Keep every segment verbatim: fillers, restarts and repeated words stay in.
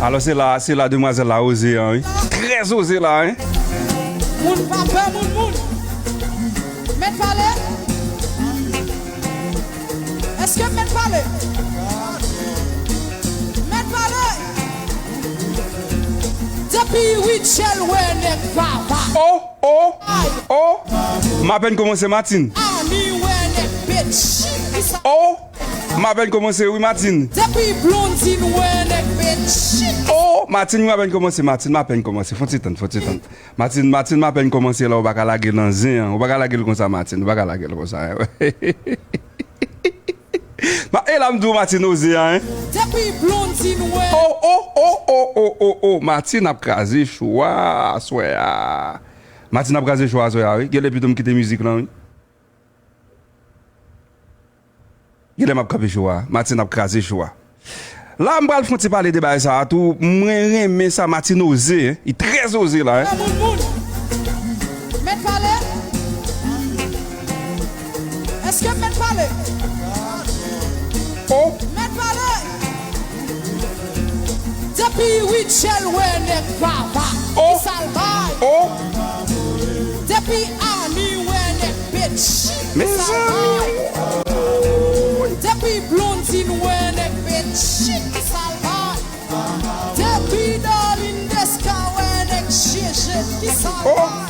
Alò, se la, se la demwazèl la oze an, wi. Trè oze la, hein. Moun pa pè moun, moun. Mèt pale. Èske mèt pale? Mèt pale. Depi Rutshelle wè nèg vava. Oh, oh, oh. M apèn kòmanse, Martine. Ani wè nèg Betchik ki sa. Oh, m apèn kòmanse, wi, Martine. Depi Blondine wè nèg Betchik. Oh, Martine, m apèn kòmanse, Martine, m apèn kòmanse. Fon ti tann, fon ti tann. Martine, Martine, m apèn kòmanse la, ou pa ka lage nan zen an. Ou pa ka lage l konsa, Martine. Ou pa ka lage l konsa. Ma, e la m di w Martine oze a, hein? Depi Blondine wè. Oh, oh, oh, oh, oh, oh, oh. Martine ap kraze cho a, aswè a. Martine ap kraze cho a, aswè a, wi. Genlè pito m kite mizik lan, wi. Genlè m ap kanpe cho a. Martine ap kraze cho a. La, m pral fè yon ti pale de bagay sa a tou. Mwen renmen sa Martine oze, hein. Li trè oze la, hein. Moun, moun. Mèt pale. Èske m mèt pale? Oh. Mèt pale. Depi Rutshelle wè nèg vava. Oh. Ki sa l bay? Oh. Depi Ani wè nèg Betchik. Ki sa l bay? Depi Blondine wè nèg Betchik. Ki sa l bay? Depi Darline Desca wè nèg Jeje, ki sa l bay?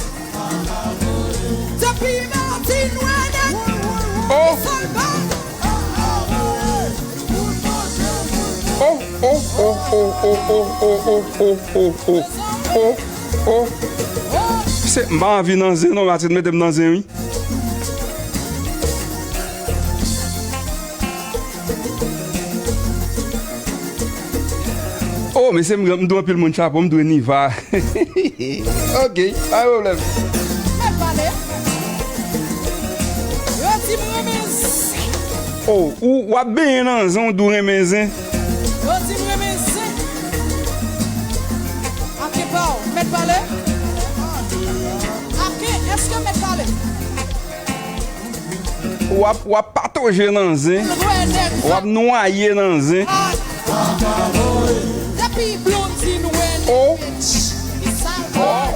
Depi Martine wè nèg, ki sa l bay? Oh, oh, oh. Se, m pa anvi nan zen non, Martine, mete m nan zen, wi. Oh, mesye, m, m dwe anpil moun chapo, m dwe Niva. Ok, pa gen pwoblèm. Mèt pale. Yo di m renmen zen. Oh, ou, w ap benyen nan zen, ou dwe renmen zen. Yo di m renmen zen. Ake pa w, mèt pale. Ake, èske mèt pale? W ap, w ap patoje nan zen. W ap nwaye nan zen. Depi Blondine wè nèg Betchik, ki sa l bay?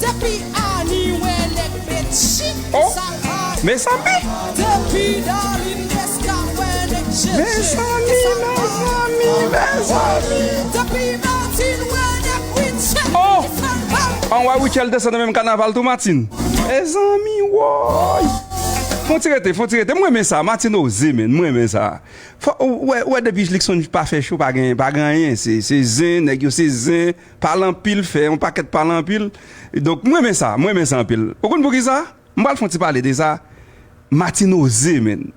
Depi Ani wè nèg Betchik, ki sa l bay? Mezanmi! Depi Darline Desca wè nèg Jeje, ki sa l bay? Mezanmi, mezanmi, mezanmi! Depi Martine wè nèg Rutshelle, ki sa l bay? Anwa Rutshelle desann nan menm kanaval tou, Martine. Mezanmi, woy! Fon ti rete, fon ti rete. Mwen renmen sa. Martine oze, menn. Mwen renmen sa. Fò, ou wè, ou wè depi Luckson pa fè cho, pa gen, pa gen anyen. Se, se zen, nèg yo se zen. Pale anpil, fè yon pakèt pale anpil. Donk, mwen renmen sa. Mwen renmen sa anpil. Ou konn poukisa? M pral fè yon ti pale de sa. Martine oze, menn.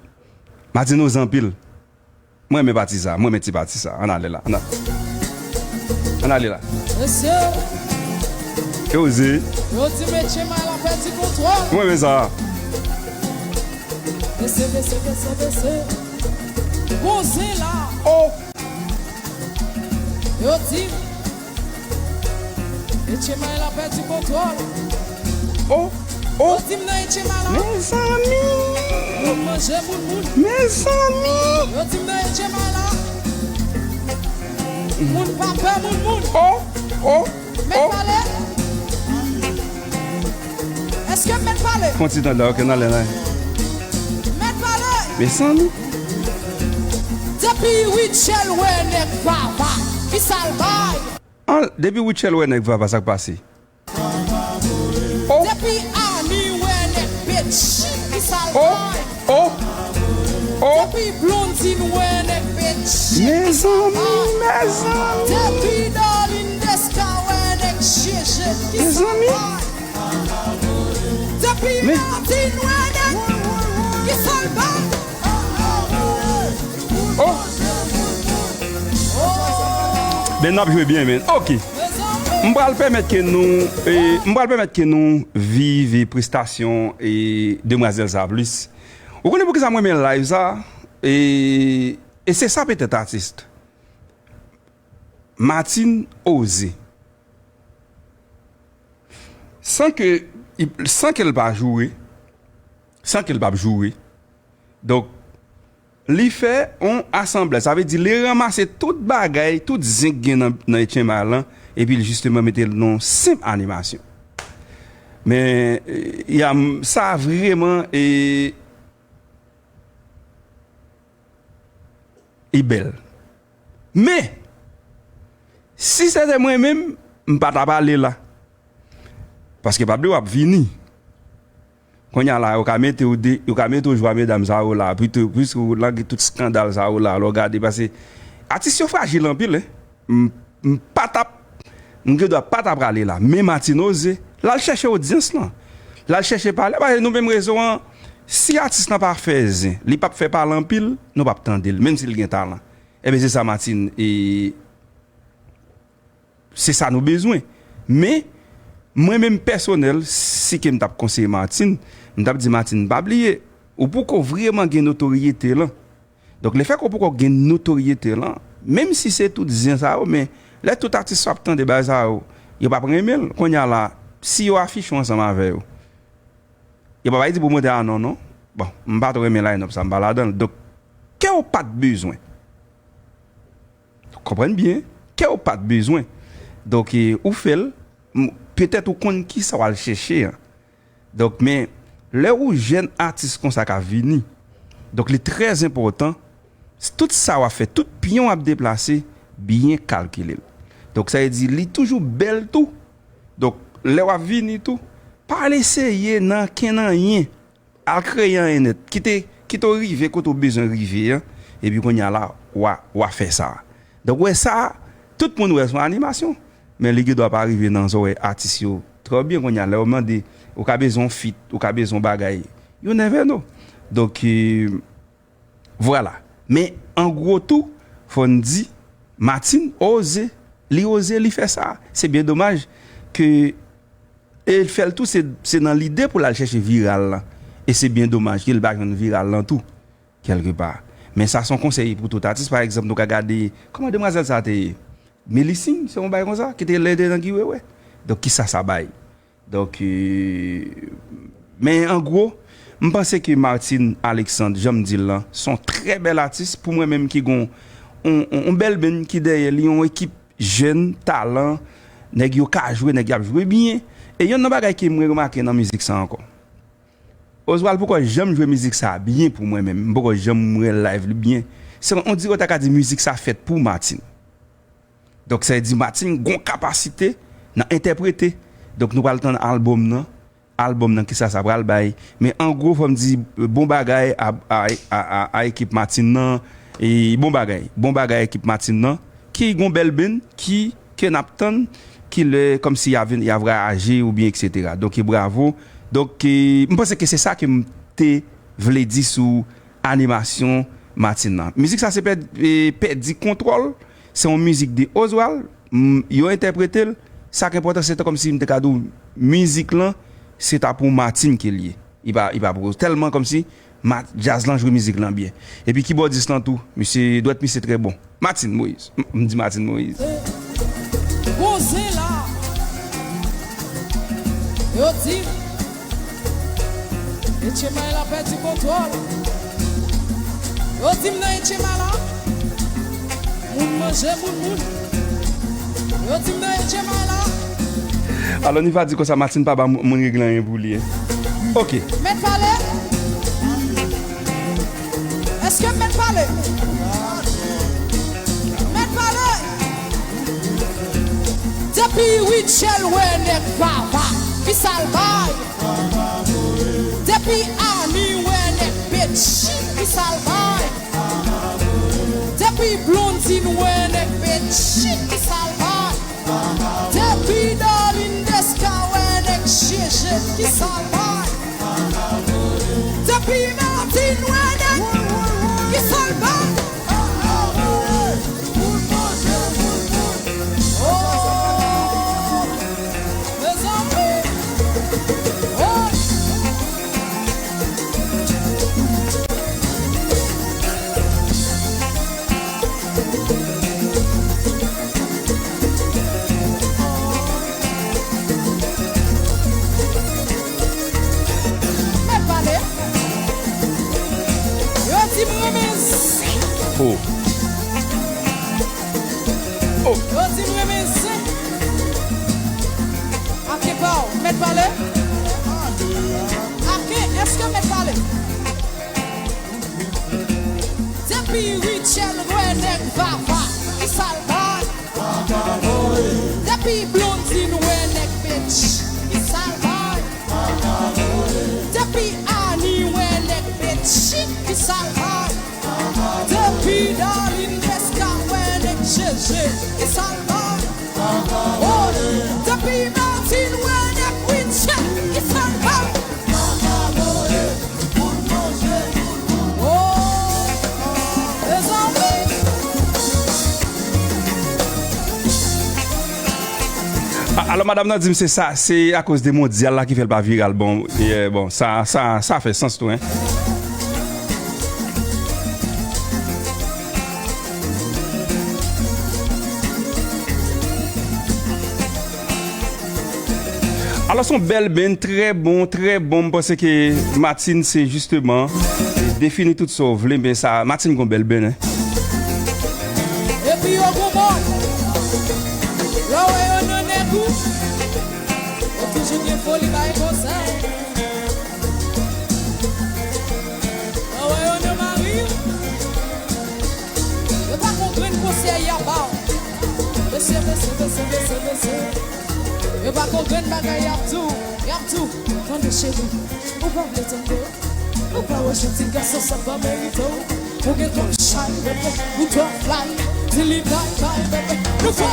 Martine oze anpil. Mwen renmen pati sa, mwen renmen ti pati sa. Ann ale la, ann a-, ann ale la. Mesye. Yo oze. Yo di Metye May la pèdi kontwòl. Mwen renmen sa. Mesye, mesye, mesye, mesye. Gon zen la. Oh! Yo di Etchema la pèdi kontwòl. Oh, oh. Yo di m nan Etchema la. Mezanmi. Moun manje moun moun. Mezanmi. Yo di m nan Etchema la. Moun pa pè moun moun. Oh, oh, oh. Mèt pale. Èske m mèt pale? Fon ti tande, ok, nan lè la. Mèt pale. Mezanmi. Depi Rutshelle wè nèg vava, ki sa l bay? An, depi Rutshelle wè nèg vava, sa k pase? Oh. Depi Ani wè nèg Betchik, ki sa l bay? Oh. Oh. Depi Blondine wè nèg Betchik, ki sa l bay? Mezanmi, mezanmi. Depi Darline Desca wè nèg Jeje, ki sa l bay? Mezanmi. Depi Martine wè nèg, ki sa l bay? Oh. Ben, n ap jwe byen, men. Ok. M pral pèmèt ke nou, e, m pral pèmèt ke nou viv prestasyon, e, demwazèl sa plis. Ou konnen poukisa m renmen live sa? E, e se sa petèt atis. Martine oze. San ke, san ke l pa joure, san ke l p ap joure. Donk, Li fè yon asanblaj. Sa vle di, li ranmase tout bagay, tout zen k gen nan, nan H M I lan, epi l jisteman mete l nan yon senp animasyon. Men, e, y a, sa vrèman, e, e bèl. Men, si se te mwen menm, m pa t ap ale la. Paske pa bliye w ap vini. Kounye a la, yo ka mete w de, yo ka mete w jwe a medam sa yo la, pito, pito w lage tout eskandal sa yo la, lè w gade, paske atis yo frajil anpil, en. M, m pa t ap, m gen dwa pa t ap prale la. Men Martine oze, l al chèche odyans lan. L al chèche pale, paske nou menm rezo an, si atis lan pa fè zen, li p ap fè pale anpil, nou p ap tande l, menm si l gen talan. Ebyen, se sa Martine, e, se sa nou bezwen. Men, mwen menm pèsonèl, si ke m t ap konseye Martine, m t ap di Martine, pa bliye, ou poko vrèman gen notoryete lan. Donk, lefètke w poko gen notoryete lan, menm si se tout zen sa yo, men lè tout atis yo ap tande bagay sa yo, yo p ap renmen l. Kounye a la, si yo afiche w ansanm avè yo, yo p ap di pou monte a non, non. Bon, m pa twò renmen line-up sa, m pa ladan l. Donk, ke w pa t bezwen. Konprann byen, ke w pa t bezwen. Donk, e, ou fè l, m, petèt ou konn kisa w al chèche an. Donk, men, lè ou jèn atis konsa k ap vini, donk, li trè enpòtan, tout sa w ap fè, tout pyon w ap deplase, byen kalkile l. Donk, sa vle di, li toujou bèl tou. Donk, lè w ap vini tou, pa al eseye nan ken anyen. Al kreye anyen nèt. Kite, kite w rive kote w bezwen rive an. Epi kounye a la, w a, w a fè sa. Donk, ou wè sa, tout moun wè s on animasyon. Men li gen dwa pa rive nan zòrèy atis yo twò byen kounye a. Lè w mande, ou ka bezwen yon feat, ou ka bezwen yon bagay. You never know. Donk, e, vwala. Men, an gwo tou, fò n di, Martine oze, li oze, li fè sa. Se byen domaj ke E l fè l tou, se, se nan lide pou l al chèche viral lan. E se byen domaj ke l pa jwenn viral lan tou, kèlkepa. Men sa se yon konsèy pou tout atis. Pa egzanp, nou ka gade, kòman demwazèl sa te ye? Melising, se yon bagay konsa, ki te lede nan Guy Wewe. Donk, kisa sa bay? Donk, e, men an gwo, m panse ke Martine Alexandre, jan m di l lan, se yon trè bèl atis. Pou mwen menm ki gon yon, yon, yon bèl band ki dèyè li, yon ekip jèn, talan, nèg yo ka jwe, nèg y ap jwe byen. E yonn nan bagay ke mwen remake nan mizik sa ankò. Oswald poko janm jwe mizik sa byen pou mwen menm. M poko janm wè live li byen. Se, on dirè w ta ka di mizik sa fèt pou Martine. Donk, sa vle di Martine gon kapasite nan entèprete. Donk, nou pral tann albòm nan. Albòm nan, kisa sa pral bay. Men an gwo, fò m di, bon bagay a, a, a, a, a ekip Martine nan. E bon bagay. Bon bagay ekip Martine nan. Ki gon bèl band, ki, ke n ap tann, ki lè, kòmsi y a vin, y a vwayaje oubyen etsetera. Donk, e bravo. Donk, e, m panse ke se sa ke m te vle di sou animasyon Martine nan. Mizik sa se pè-, e, Pèdi Kontwòl. Se yon mizik de Oswald. M, yo entèprete l. Sa k enpòtan, se ta kòmsi m te ka di w, mizik lan, se ta pou Martine ke l ye. Li pa, li pa pou, tèlman kòmsi ma-, djaz lan jwe mizik lan byen. Epi kibòdis lan tou, misye, dwèt misye trè bon. Martine Moïse. M, m di Martine Moïse. Poze la. Yo di H M I la pèdi kontwòl. Yo di m nan H M I la, moun manje moun moun. Yo di m nan H M I la. Alò, Niva di konsa, Martine pa ba moun, moun regle anyen pou li. Ok. Mèt pale? Èske m mèt pale? Mèt pale! Depi Rutshelle wè nèg Vava, ki sa l bay? Depi Annie wè nèg Betchy, ki sa l bay? Depi Blondine wè nèg Betchy, ki sa l bay? Depi Darline Desca wè nèg Jeje, ki sa l bay? Depi Martine wè nèg, ki sa l bay? Oh, mezanmi. Oh. Yo di m renmen zen. Ake pa w, mèt pale? Ake, èske mèt pale? Depi Rutshelle wè nèg vava, ki sa l bay? Depi Blondine wè nèg bitch, ki sa l bay? Depi Annie wè nèg bitch, ki sa l bay? Depi Darline Pesca wè nèg jeje, ki sa l bay? Oh, depi Martine wè nèg Rutshelle, ki sa l bay? Oh, mezanmi. A- Alò, madanm nan di m se sa, se akoz de mondyal la ki fè l pa viral. Bon, e, bon, sa, sa, sa fè sans tou, en. Alò, se yon bèl benn, trè bon, trè bon. M panse ke Martine se jisteman defini tout sa w vle, men sa, Martine gon bèl benn, en. Epi yo gon mòd. Lè w wè yo nan nèg ou, yo toujou gen foli bay konsèy. Lè w wè yo nan mari w, yo pa gon grenn konsèy y ap ba w. Mesye, mesye, mesye, mesye, mesye. Yo pa gon grenn bagay y ap di w, y ap di w. Tande cheri, ou pa vle tande. Ou pa wè jèn ti gason sa pa merite w. Ou gen twòp chay, bebe, ou twòp fly. Di li bye bye, bebe, nou fò.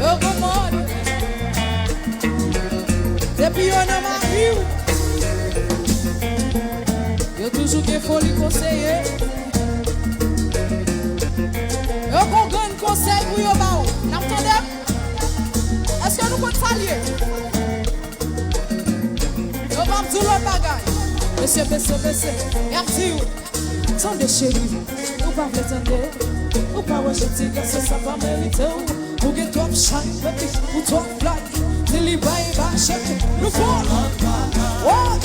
Yo gon mòd. Depi yo nan mari w, yo toujou gen foli konseye. Yo gon grenn konsèy pou yo ba w. N ap tande? Èske nou konn sa l ye? Yo p ap di w lòt bagay. Mesye, mesye, mesye, y ap di w. Tande cheri, ou pa vle tande. Ou pa wè jèn ti gason sa pa merite w. Ou gen twòp chay, baby, ou twòp fly. Di li bye bye, cheri, nou fò. Oh!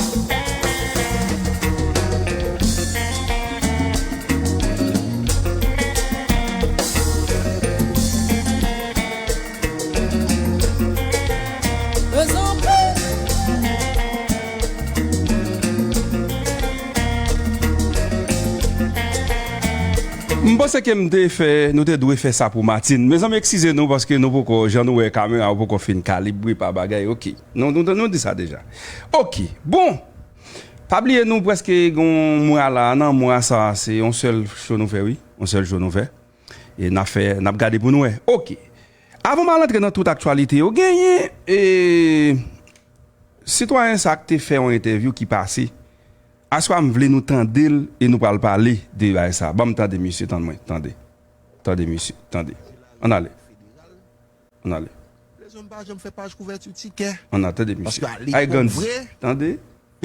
M panse ke m te fè, nou te dwe fè sa pou Martine. Mezanmi, eskize nou, paske nou poko, jan nou wè kamera, ou poko fin kalibre pa bagay, oke. Nou, nou, nou di sa deja. Oke, bon. Pa bliye nou prèske gon mwa la, nan mwa sa, se yon sèl show nou fè, wi. Yon sèl show nou fè. E n ap fè, n ap gade pou nou wè. Oke. Avan m al antre nan tout aktyalite yo, genyen, e, sitwayen sa k te fè yon entèvyou ki pase. Aswè a m vle nou tande l e nou pral pale de bagay sa. Ban m tande misye, tann mwen, tande. Tande misye, tande. Ann ale. Ann ale. Lezòm pa janm fè paj kouvèti tikè. Ann ale, tande misye. Paske li pwòp vre. Tande.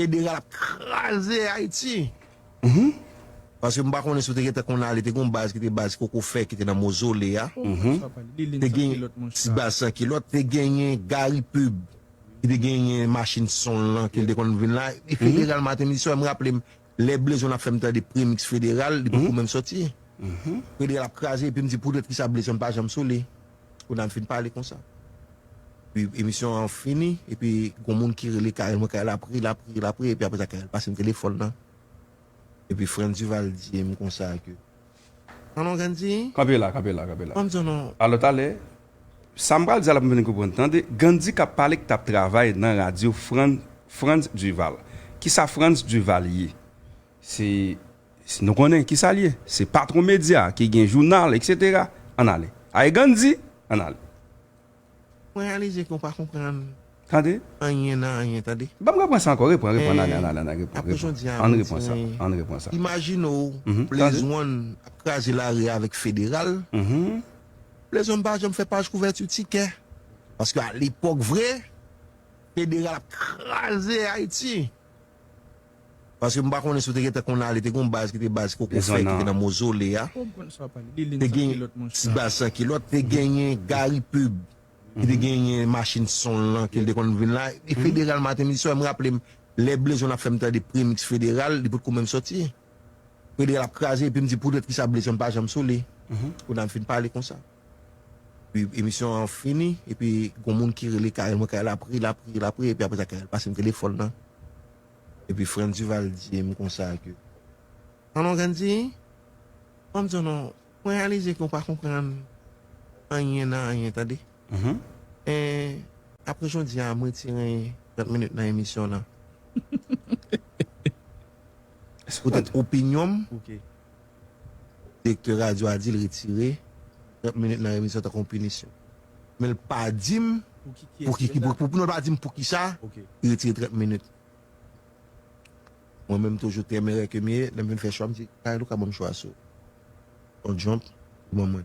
Federal ap kraze Ayiti. Mhm. Paske m pa konnen si w te gentan konn ale, te gen yon baz ki te baz Koko Fè ki te nan Mozole a. Mhm. Te gen ti baz san kilòt, te genyen Gary Pub ki te genyen machin son l lan ke l te konn vin la. E Federal maten, midi, swa, m raple m, lè Blaze One ap fè m tande premix Federal, li poko menm sòti. Mhm. Federal ap kraze, epi m di poutèt kisa Blaze One pa janm sou li. Kounye a m fin pale konsa. Epi emisyon an fini, epi gon moun ki rele Carel, mwen Carel ap ri, l ap ri, l ap ri, epi apre sa Carel pase m telefòn nan. Epi Frantz Duval di m konsa ke, non, non, Gandhi. Kanpe la, kanpe la, kanpe la. Ban m di w non. Alò, talè, sa m pral di a la pou m vin konprann. Tande, Gandhi k ap pale, k t ap travay nan radyo Fran-, Frantz Duval. Kisa Frantz Duval ye? Se, se, nou konnen kisa l ye. Se patwon medya ki gen jounal, etsetera. Ann ale. Aye Gandhi, ann ale. Mwen reyalize ke w pa konprann Tande. Anyen nan anyen, tande. Ban m reprann sa ankò, reprann, reprann, ann ale, ann ale, ann ale, reprann, reprann. Ann reprann sa, ann reprann sa. Imajine w, Blaze One ap kraze lari a avèk Federal. Mhm. Blaze One pa janm fè paj kouvèti tikè. Paske alepòk vre, federal ap kraze Ayiti. Paske m pa konnen si w te gentan konn ale, te gen yon baz ki te baz Koko Fè ki te nan mozole a. Te gen ti baz san kilòt, te genyen Gary Pub ki te genyen machin son l lan ke l te konn vin la. E federal maten midi swa, m raple m, lè Blaze One ap fè m tande premix federal, li potko menm sòti. Federal ap kraze, epi m di poutèt kisa Blaze One pa janm sou li. Kounye a m fin pale konsa. Epi emisyon an fini, epi gon moun ki rele Carel, mwen Carel ap ri, l ap ri, l ap ri, epi apre sa Carel pase m telefòn nan. Epi Frantz Duval di m konsa ke, "Alon Grandy, ban m di w non, mwen reyalize ke w pa konprann anyen nan anyen, tande. E apre jodi a, m retire trant minit nan emisyon nan." Poutèt opinyon m, direktè radyo a di l retire trant minit nan emisyon tankou pinisyon. Men l pa di m pou ki, pou, pou, pou, non, l pa di m pou ki sa li retire trant minit. Mwen menm, toujou temere ke m ye, lè m vin fè chwa, m di, "Carel, ou ka ban m chwa sou yon jump, ban mwen."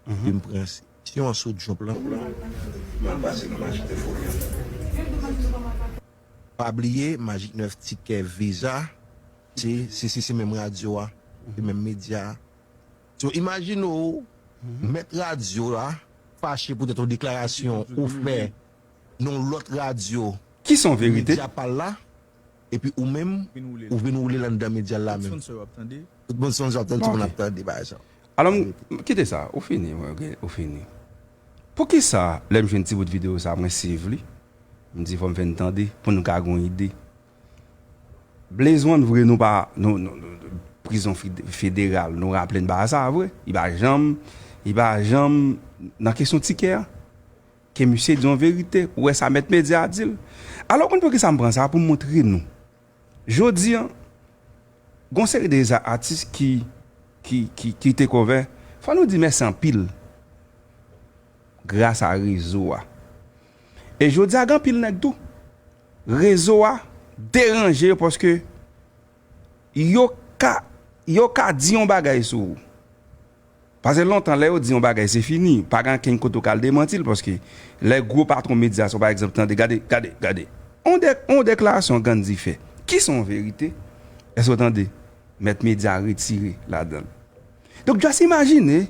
Epi m pran si, si yon sou jump lan, m al pase nan Magic Nèf Orient. Pa bliye, Magic Nèf tikè viza, se, se, se, se menm radyo a, se menm medya a. So, imajine w, mèt radyo a fache poutèt yon deklarasyon ou fè nan yon lòt radyo, ki se yon verite, medya pa l la, epi ou menm, ou vin woule l anndan medya l la menm. Tout moun sonje ap tande, tout moun ap tande bagay sa. Alò, m, kite sa, ou fini, mwen, ok, ou fini. Poukisa, lè m jwenn ti bout videyo sa, mwen save li, m di fò m fè n tande, pou nou ka gon ide. Blaze One vre, nou pa, nou, nou, nou, prizon fed-, federal, nou raple n pa sa vre. Li pa janm, li pa janm nan kesyon tikè a. Ke misye di yon verite, ou wè sa mèt medya a di l. Alò, konn poukisa m pran sa pou m montre nou. Jodi a, gon seri de za-, atis ki, ki, ki, ki te kovè, fò nou di mèsi anpil gras a rezo a. E jodi a, gen anpil nèg tou, rezo a deranje yo paske yo ka, yo ka di yon bagay sou ou. Paske lontan, lè yo di yon bagay, se fini. Pa gen ankenn kote w ka al demanti l, paske lè gwo patwon medya sa yo, pa egzanp, tande, gade, gade, gade. On de-, on deklarasyon Gandhi fè. Ki se yon verite? Èske w tande? Mèt medya retire ladan l. Donk, just imajine,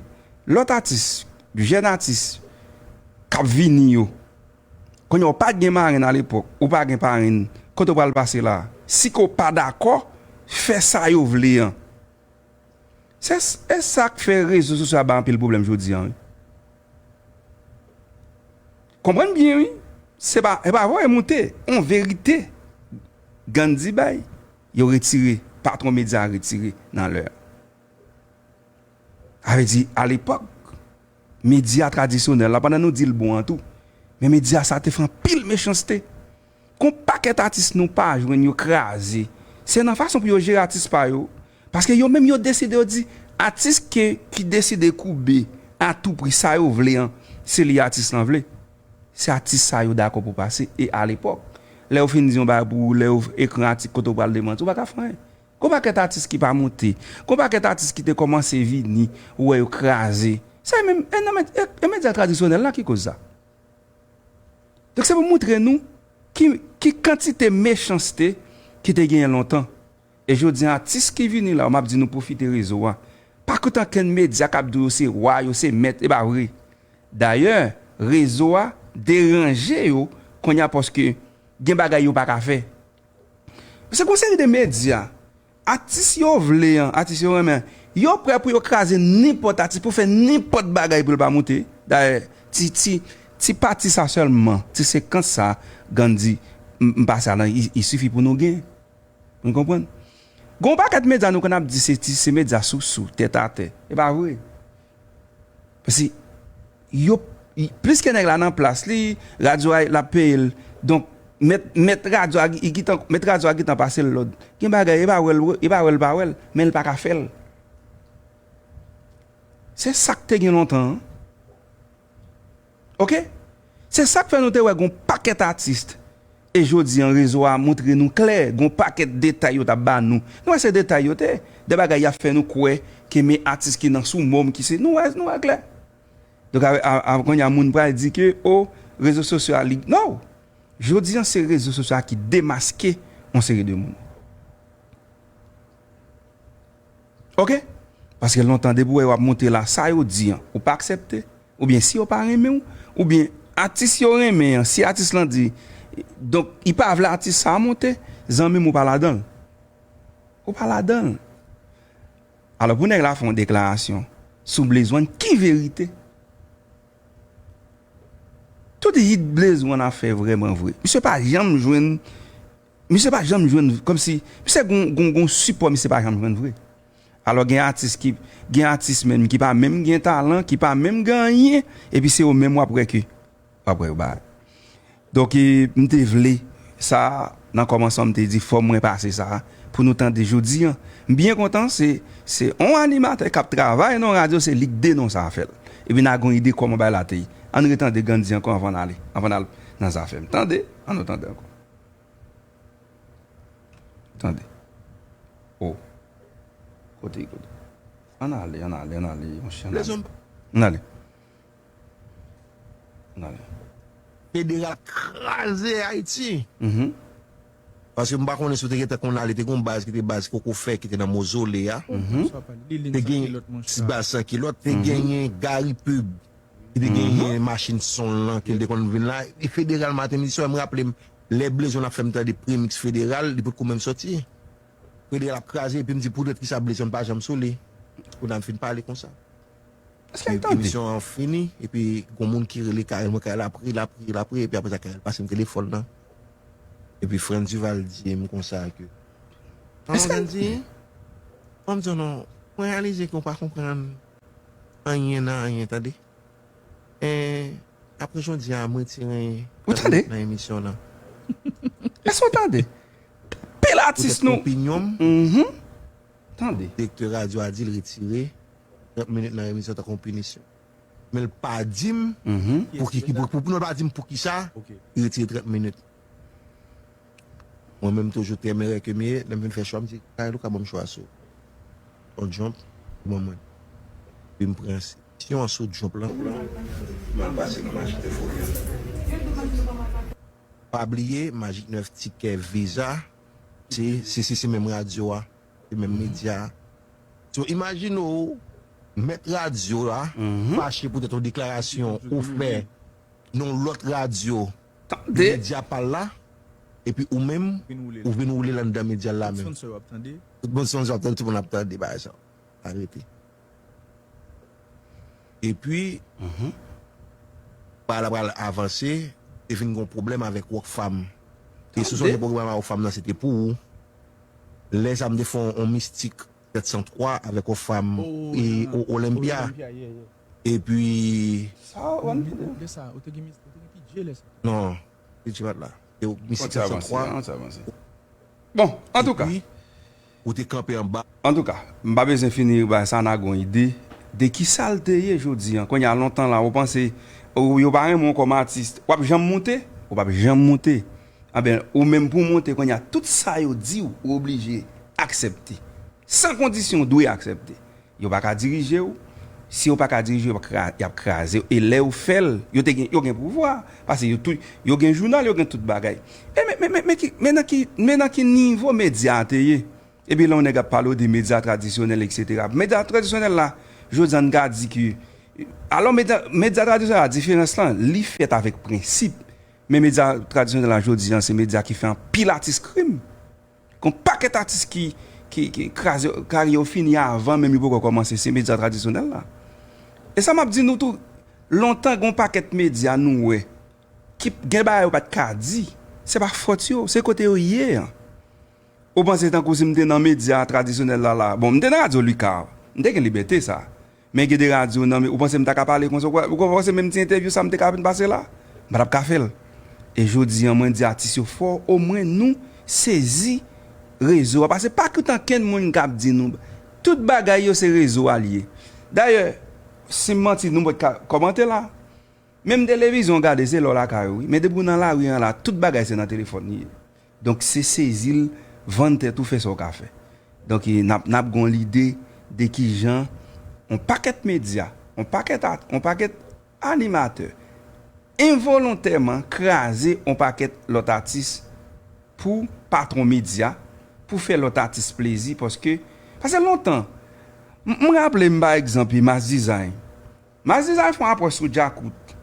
lòt atis, jèn atis, k ap vini yo. Kounye a, ou pa t gen marenn alepòk, ou pa gen parenn, kote w pral pase la? Si ke w pa dakò, fè sa yo vle an. Se, e sa k fè rezo sosyo a bay anpil pwoblèm jodi a, wi. Konprann byen, wi. Se pa, se pa vòlè moute, on verite Gandhi bay, yo retire, patwon medya a retire nan lè a. Sa vle di, alepòk, medya tradisyonèl la, pandan nou di l bon an tou, men medya sa te fè anpil mechanste. Gon pakèt atis nou pa jwenn, yo kraze. Se nan fason pou yo jere atis pa yo. Paske yo menm yo deside, yo di, atis ke, ki deside koube a tou pri sa yo vle an, se li atis lan vle. Se atis sa yo dakò pou pase. E alepòk, lè yo fin di yon bagay pou ou, lè yo ekri yon atik kote w pral demanti, ou pa ka fè anyen. Gon pakèt atis ki pa moute. Gon pakèt atis ki te kòmanse vini, ou wè yo kraze. Sa menm, e nan med-, e, e medya tradisyonèl la ki koz sa. Donk, se pou montre nou ki, ki kantite mechanste ki te genyen lontan. E jodi a, atis ki vini la, m ap di nou pwofite rezo a. Pa koute ankenn medya k ap di w yo se wa, yo se mèt, e pa vre. Dayè, rezo a deranje yo kounye a paske gen bagay yo pa ka fè. Se gon seri de medya, atis yo vle an, atis yo renmen, yo prè pou yo kraze nenpòt atis, pou fè nenpòt bagay pou l pa moute. Dayè, ti, ti, ti pati sa sèlman, ti sekans sa, Gandhi, m, m pase a lan, i, i sifi pou nou gen. Nou konprann? Gon pakèt medya nou konn ap di se ti, se medya sousou, tètatè. E pa vre. Paske yo, plis ke nèg la nan plas li, radyo a l ap peye l. Donk, mèt, mèt radyo a, i gentan, mèt radyo a gentan pase l lòd. Gen bagay, e pa wè l, e pa wè l, pa wè l, men l pa ka fè l. Se sa k te gen lontan an. Oke? Se sa k fè nou te wè gon pakèt atis. E jodi an, rezo a montre nou klè, gon pakèt detay yo t ap ba nou. Nou wè se detay yo te, de bagay y ap fè nou kwè ke men atis ki nan sou mòm ki se, nou wè, nou wè klè. Donk, a, a, a, kounye a, moun pral di ke, o, rezo sosyo a li. Non! Jodi an, se rezo sosyo a ki demaske yon seri de moun. Oke? Paske lontan, depi w wè w ap monte la, sa yo di an, ou pa aksepte. Oubyen si yo pa renmen w, oubyen atis yo renmen an, si atis lan di, donk, li pa vle atis sa a monte, zanmi m, ou pa ladan l. Ou pa ladan l. Alò, pou nèg la fè yon deklarasyon, si w bezwen ki verite? Tout hit Blaze One ap fè vrèman vre. Misye pa janm jwenn, misye pa janm jwenn, kòmsi, misye gon, gon, gon sipò, misye pa janm jwenn vre. Alò, gen atis ki, gen atis menm ki pa menm gen talan, ki pa menm gen anyen, epi se yo menm w ap wè ke, w ap wè yo bay. Donk, e, m te vle sa, nan kòmansman, m te di, fò mwen pase sa, pou nou tande jodi an. M byen kontan, se, se yon animatè k ap travay nan yon radyo, se li k denonse afè l. Epi n a gen yon ide kòman bagay la te ye. Ann retande Gandhi ankò anvan n ale, anvan n al nan zafè m. Tande, ann nou tande ankò. Tande. O. Kote, kote. Ann ale, ann ale, ann ale, monchè, ann ale. Ann ale. Ann ale. Federal kraze Ayiti. Mhm. Paske m pa konnen si w te gentan konn ale, te gen yon baz ki te baz Koko Fè ki te nan Mozole a. Mhm. Te gen ti baz san kilòt, te genyen Gary Pub. Ki te genyen machin son lan, ke l te konn vin la. E Federal maten, midi, swa, m raple m, lè Blaze One ap fè m tande premix Federal, li potko menm sòti. Federal ap kraze, epi m di, poutèt kisa Blaze One pa janm sou li? Kounye a m fin pale konsa. Èske l tande? Emisyon an fini, epi gon moun ki rele Carel, mwen, Carel ap ri, l ap ri, l ap ri, epi apre sa, Carel pase m telefòn nan. Epi Frantz Duval di m konsa ke, non, Gandhi, ban m di w non, mwen reyalize ke w pa konprann anyen nan anyen, tande. E, apre jodi a, m retire trant minit nan emisyon nan. Èske w tande? Pil atis nou. Opinyon m. Mhm. Tande. Direktè radyo a di l retire trant minit nan emisyon tankou yon pinisyon. Men l pa di m pou ki, ki, pou, pou, pou, non, l pa di m pou ki sa, li retire trant minit. Mwen menm toujou tèmèrè ke m ye, lè m vin fè chwa, m di, Carel, ou ka ban m chwa sou yon jump, ban mwen. Epi m pran sesyon an sou jump lan. M al pase nan Magic Neuf Orient. Pa bliye, Magic Neuf tikè viza, se, se, se, se menm radyo a, se menm medya a. So, imajine w, mèt radyo a fache poutèt yon deklarasyon ou fè nan yon lòt radyo, medya pa l la, epi ou menm, ou vin woule l anndan medya l la menm. Tout bon sponsor w ap tande, tout bon sponsor w ap tande, tout moun ap tande bagay sa. Arete. Epi, bagay la pral avanse, te vin gon pwoblèm avèk Rockfam. E si w sonje pwogram a Rockfam nan, se te pou ou. Lè sa, m te fè yon, yon mistik sèt san twa avèk Rockfam e o-, Olympia. Epi, sa, w ap tande. Lè sa, ou te gen mis-, ou te gen P J lè sa. Non, P J pa t la. E mistik sèt san twa. Bon, antouka. Epi, ou te kanpe anba. Antouka, m pa bezwen fini ba sa, n a gon ide de ki sa l te ye jodi an. Kounye a, lontan la, ou panse, ou, yo pa renmen w kòm atis, w ap janm monte? Ou p ap janm monte. Anben, ou menm pou w monte, kounye a, tout sa yo di w, ou oblije aksepte. San kondisyon, w dwe aksepte. Yo pa ka dirije w. Si yo pa ka dirije w, y ap kra-, y ap kraze w. E lè yo fè l, yo te gen, yo gen pouvwa. Paske yo tou, yo gen jounal, yo gen tout bagay. E men, men, men, men ki, men nan ki, men nan ki nivo medya a te ye? Epi lè yon nèg ap pale w de medya tradisyonèl, etsetera. Medya tradisyonèl la, jodi a, n ka di ke, alò, medya, medya tradisyonèl la, diferans lan, li fèt avèk prensip. Men medya tradisyonèl la, jodi a, se medya ki fè anpil atis krim. Gon pakèt atis ki, ki, ki kraze, karyè yo fini avan menm yo poko kòmanse, se medya tradisyonèl la. E sa m ap di nou tou, lontan gon pakèt medya nou wè, ki gen bagay yo pa t ka di, se pa fòt yo, se kote yo ye an. Ou panse tankou si m te nan medya tradisyonèl la, la, bon, m te nan radyo Lika, m te gen libète sa. Men gen de radyo nan, ou panse m ta ka pale konsa, ou kwè, ou kwè, ou panse menm ti entèvyou sa m te ka vin pase la? M pa t ap ka fè l. E jodi an, mwen di atis yo fò, omwen nou sezi rezo a. Paske pa koute ankenn moun k ap di nou, tout bagay yo se rezo a l ye. Dayè, si m manti, nou mèt ka kòmante la. Menm televizyon w gade, se lè w lakay ou, wi. Men depi w nan lari an la, tout bagay se nan telefòn li ye. Donk, se sezi l, vann tèt ou, fè sa w ka fè. Donk, e, n ap, n ap gon lide de kijan yon pakèt medya, yon pakèt at-, yon pakèt animatè envolontèman kraze yon pakèt lòt atis pou patwon medya, pou fè lòt atis plezi, paske, paske lontan, m, m raple m, pa egzanp, Mass Design. Mass Design fè yon apwòch sou Djakout.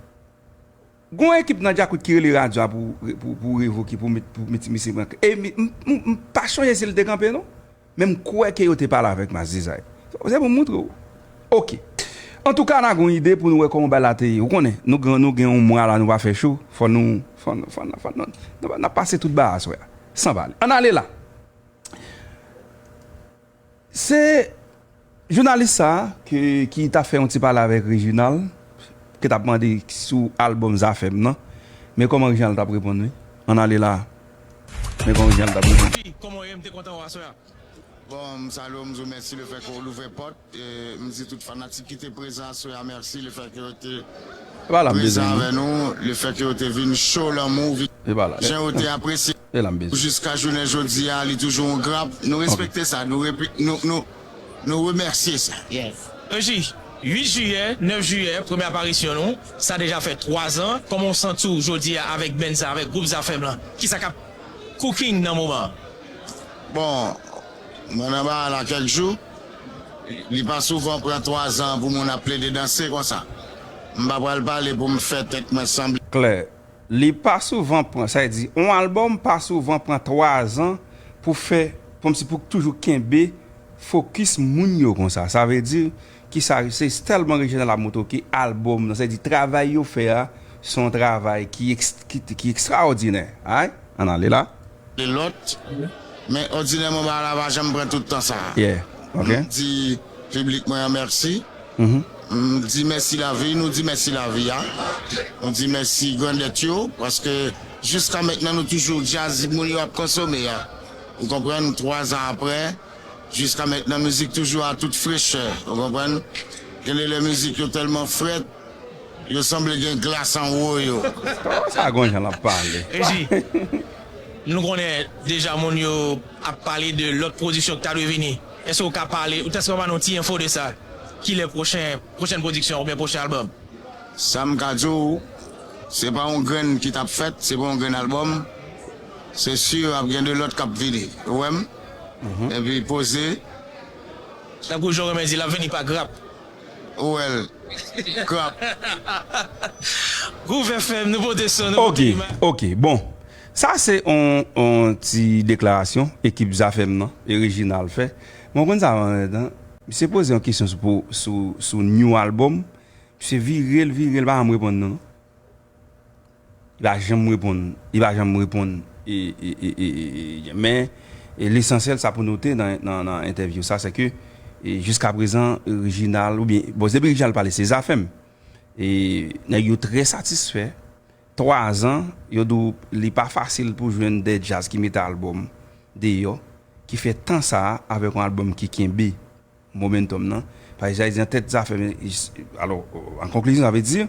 Gon ekip nan Djakout ki rele radyo a pou, pou, pou revoke, pou met, pou met misye pran. E mi- m, m, m pa chonje si l te kanpe, non. Men m kwè ke yo te pale avèk Mass Design. Se pou m moutre w. Oke. Antouka, n a gon ide pou nou wè kòman bagay la te ye. Ou konnen, nou gen, nou gen yon mwa la, nou pa fè cho. Fò nou, fò nou, fò nou, fò nou, nou, n ap pase tout bagay aswè a. San pale. Ann ale la. Se jounalis sa a ke, ki t ap fè yon ti pale avèk Reginald, ki t ap mande sou albòm Zafèm nan. Men kòman Reginald t ap reponn, wi. Ann ale la. Men kòman Reginald t ap reponn. Wi, kòman w ye? M te kontan wè w aswè a. Bon, m salye w, m di w mèsi lefètke w louvè pòt. E, m di tout fanatik ki te prezan aswè a, mèsi lefètke yo te E pa la m bezwen, prezan non. Avè nou, lefètke yo te vin cho lanmou, vin E pa la. Jan yo te apresye E la m bezwen. Jiska jounen jodi a, li toujou yon grap. Nou Ok. Respekte sa, nou, repi- nou, nou, nou remèsye sa. Yes. Reji, uit jiyè, nèf jiyè, premye aparisyon nou, sa deja fè twa zan. Kòman w santi w jodi a avèk band sa, avèk gwoup Zafèm lan? Kisa k ap cooking nan moman an? Bon, mwen nan bagay la kèk jou. Li pa souvan pran twa zan pou moun ap plede danse konsa. M pa pral pale pou m fè tèt mwen sanble. Klè. Li pa souvan pran, sa vle di, yon albòm pa souvan pran twa zan pou fè, kòmsi pou toujou kenbe fokis moun yo konsa. Sa vle di, kisa, se tèlman Reginald ap montre w ke albòm nan, sa vle di, travay yo fè a, se yon travay ki, eks- ki, ki ekstraòdinè. Ay, ann ale la. Lòt. Men òdinèman, bagay la pa janm pran tout tan sa a. Yeah, ok. M di piblik mwen an mèsi. Mhm. M di mèsi lavi, nou di mèsi lavi a. Nou di mèsi grandèt yo, paske jiska mentnan nou toujou djaz moun yo ap konsome a. Ou konprann, twa zan aprè, jiska mentnan mizik toujou a tout frechè. Ou konprann? Gen de lè mizik yo tèlman frèt, yo sanble gen glas anwo yo. Sa gon jan l ap pale. Reji, nou konnen deja moun yo ap pale de lòt pwodiksyon ki ta dwe vini. Èske w ka pale, ou ta ka ba nou ti enfo de sa? Kilè pwochen, pwochèn pwodiksyon oubyen pwochen albòm? Sa m ka di w, se pa yon grenn ki t ap fèt, se pa yon grenn albòm. Se si ap gen de lòt k ap vini. Ou wè m? Mhm. Epi poze. Tankou Jean Romain di, l ap vini pa grap. Ou wè l. Grap. Groove F M, nou pote son, nou Ok, pote imaj. Ok, bon. Sa se on, on ti deklarasyon ekip Zafèm nan, e Reginald fè. Mwen konn sa, misye poze yon kesyon sou, sou, sou new album. Misye vire l, vire l, pa janm reponn nou, non. Li pa janm reponn. Li pa janm reponn. E, e, e, e, e, e, men, e, lesansyèl, sa pou note nan, nan, nan entèvyou sa, se ke, e, jiska prezan, Reginald, oubyen, bon, depi Reginald pale, se Zafèm. E, nèg yo trè satisfè. Twa zan, yo di w li pa fasil pou jwenn de djaz ki mete albòm deyò, ki fè tan sa a avèk yon albòm ki kenbe momentum nan. Paske sa vle di nan tèt Zafèm, alò, an konklizyon, sa vle di,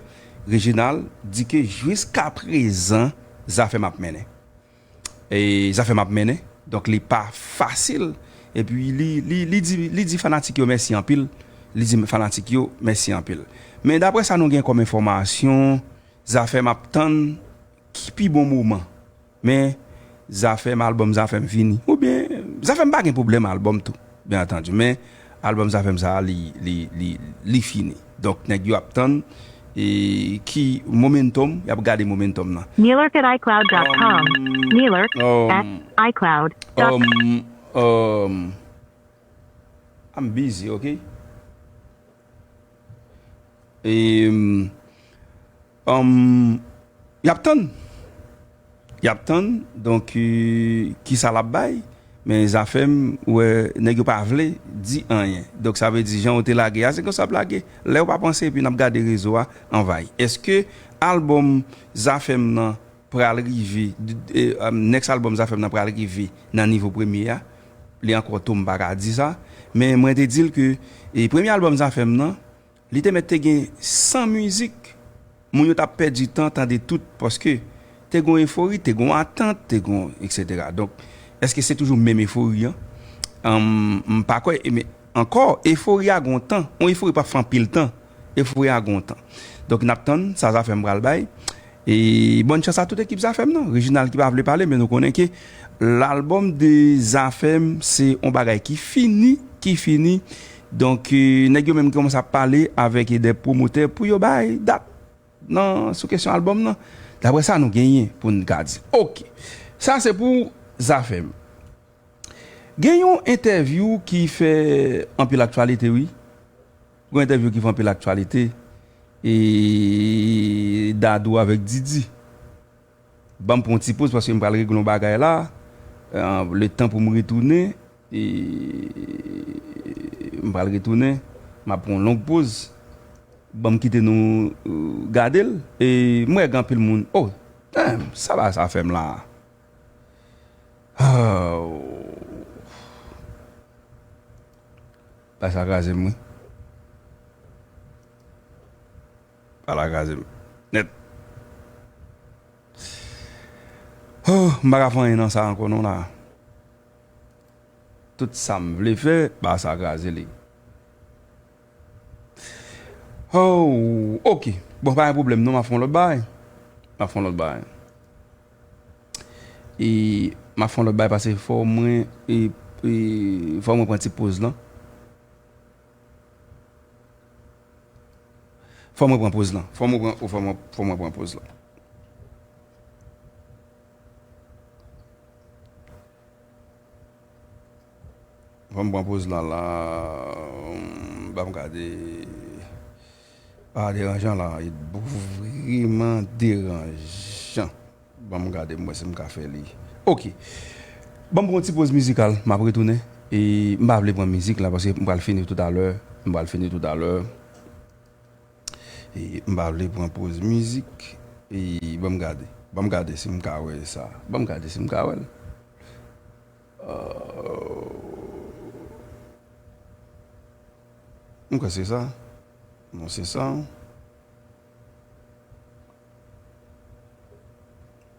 Reginald di ke jiska prezan, Zafèm ap mennen. E Zafèm ap mennen, donk li pa fasil. Epi li, li, li di, li di fanatik yo mèsi anpil. Li di fanatik yo mèsi anpil. Men daprè sa nou gen kòm enfòmasyon, Zafèm ap tann ki pi bon moman. Men, Zafèm, albòm Zafèm fini. Oubyen, Zafèm pa gen pwoblèm albòm tou, byen antandi. Men, albòm Zafèm sa a, li, li, li, li fini. Donk, nèg yo ap tann, e, ki momentum, y ap gade momentum nan. Neelerk at icloud dot com. Um, Neelerk um, at icloud dot com. Um, um, I'm busy, ok? E, um, y ap tann. Y ap tann, donk, e, kisa l ap bay. Men Zafèm, ou wè, nèg yo pa vle di anyen. Donk, sa vle di, jan yo te lage a, se konsa y ap lage. Lè yo pa panse, epi n ap gade rezo a anvayi. Èske albòm Zafèm nan pral rive, e, e, next album Zafèm nan pral rive nan nivo premye a? Li ankò to, m pa ka di sa. Men mwen te di l ke, e, premye album Zafèm nan, li te mèt te gen san mizik. Moun yo t ap pèdi tan tande tout, paske te gon efori, te gon atant, te gon, etsetera. Donk, èske se toujou menm efori an? Anm, m pa kwè, e, men ankò, efori a gon tan. Yon efori p ap fè anpil tan. Efraye a gen yon tan. Donk, n ap tann sa Zafèm pral bay. E bòn chans a tout ekip Zafèm nan. Reginald ki pa vle pale, men nou konnen ke lalbòm de Zafèm se yon bagay ki fini, ki fini. Donk, eh, nèg yo menm ki kòmanse ap pale avèk de pwomotè pou yo bay dat nan, sou kesyon albòm nan. Daprè sa nou genyen pou n ka di. Oke. Sa se pou Zafèm. Gen yon entèvyou ki fè anpil aktyalite, wi. Gen yon entèvyou ki fè anpil aktyalite. E Dadou avèk Didi. Ban m pran yon ti poz paske m pral regle yon bagay la. Eh, le tan pou m retounen. E m pral retounen. M ap pran yon long poz. Ban m kite nou, eh, gade l. E m wè gen anpil moun. Oh, damn, sa ba sa fè m la. Oh. Ba sa kraze m, wi. Ba la kraze m. Nèt. Oh, m pa ka fè anyen nan sa ankò non la. Tout sa m vle fè, ba sa kraze li. Oh, oke. Bon, pa gen pwoblèm non, m ap fè yon lòt bagay. M ap fè yon lòt bagay. E m ap fè yon lòt bagay paske fò mwen, e, e, fò mwen pran ti poz lan. Fò mwen pran poz lan. Fò mwen pran, fò mwen, fò mwen pran poz lan. Fò m pran poz lan la. Hmm, ban m gade. Pa deranjan la. Li vreman deranjan. Ban m gade, m wè si m ka fè li. Oke. Ban m pran yon ti poz mizikal. M ap retounen. E m pa vle pran mizik la paske m pral fini toutalè. M pral fini toutalè. E m pa vle pran poz mizik. E ban m gade. Ban m gade si m ka wè sa. Ban m gade si m ka wè l. Euh, m kwè se sa. Non, se sa.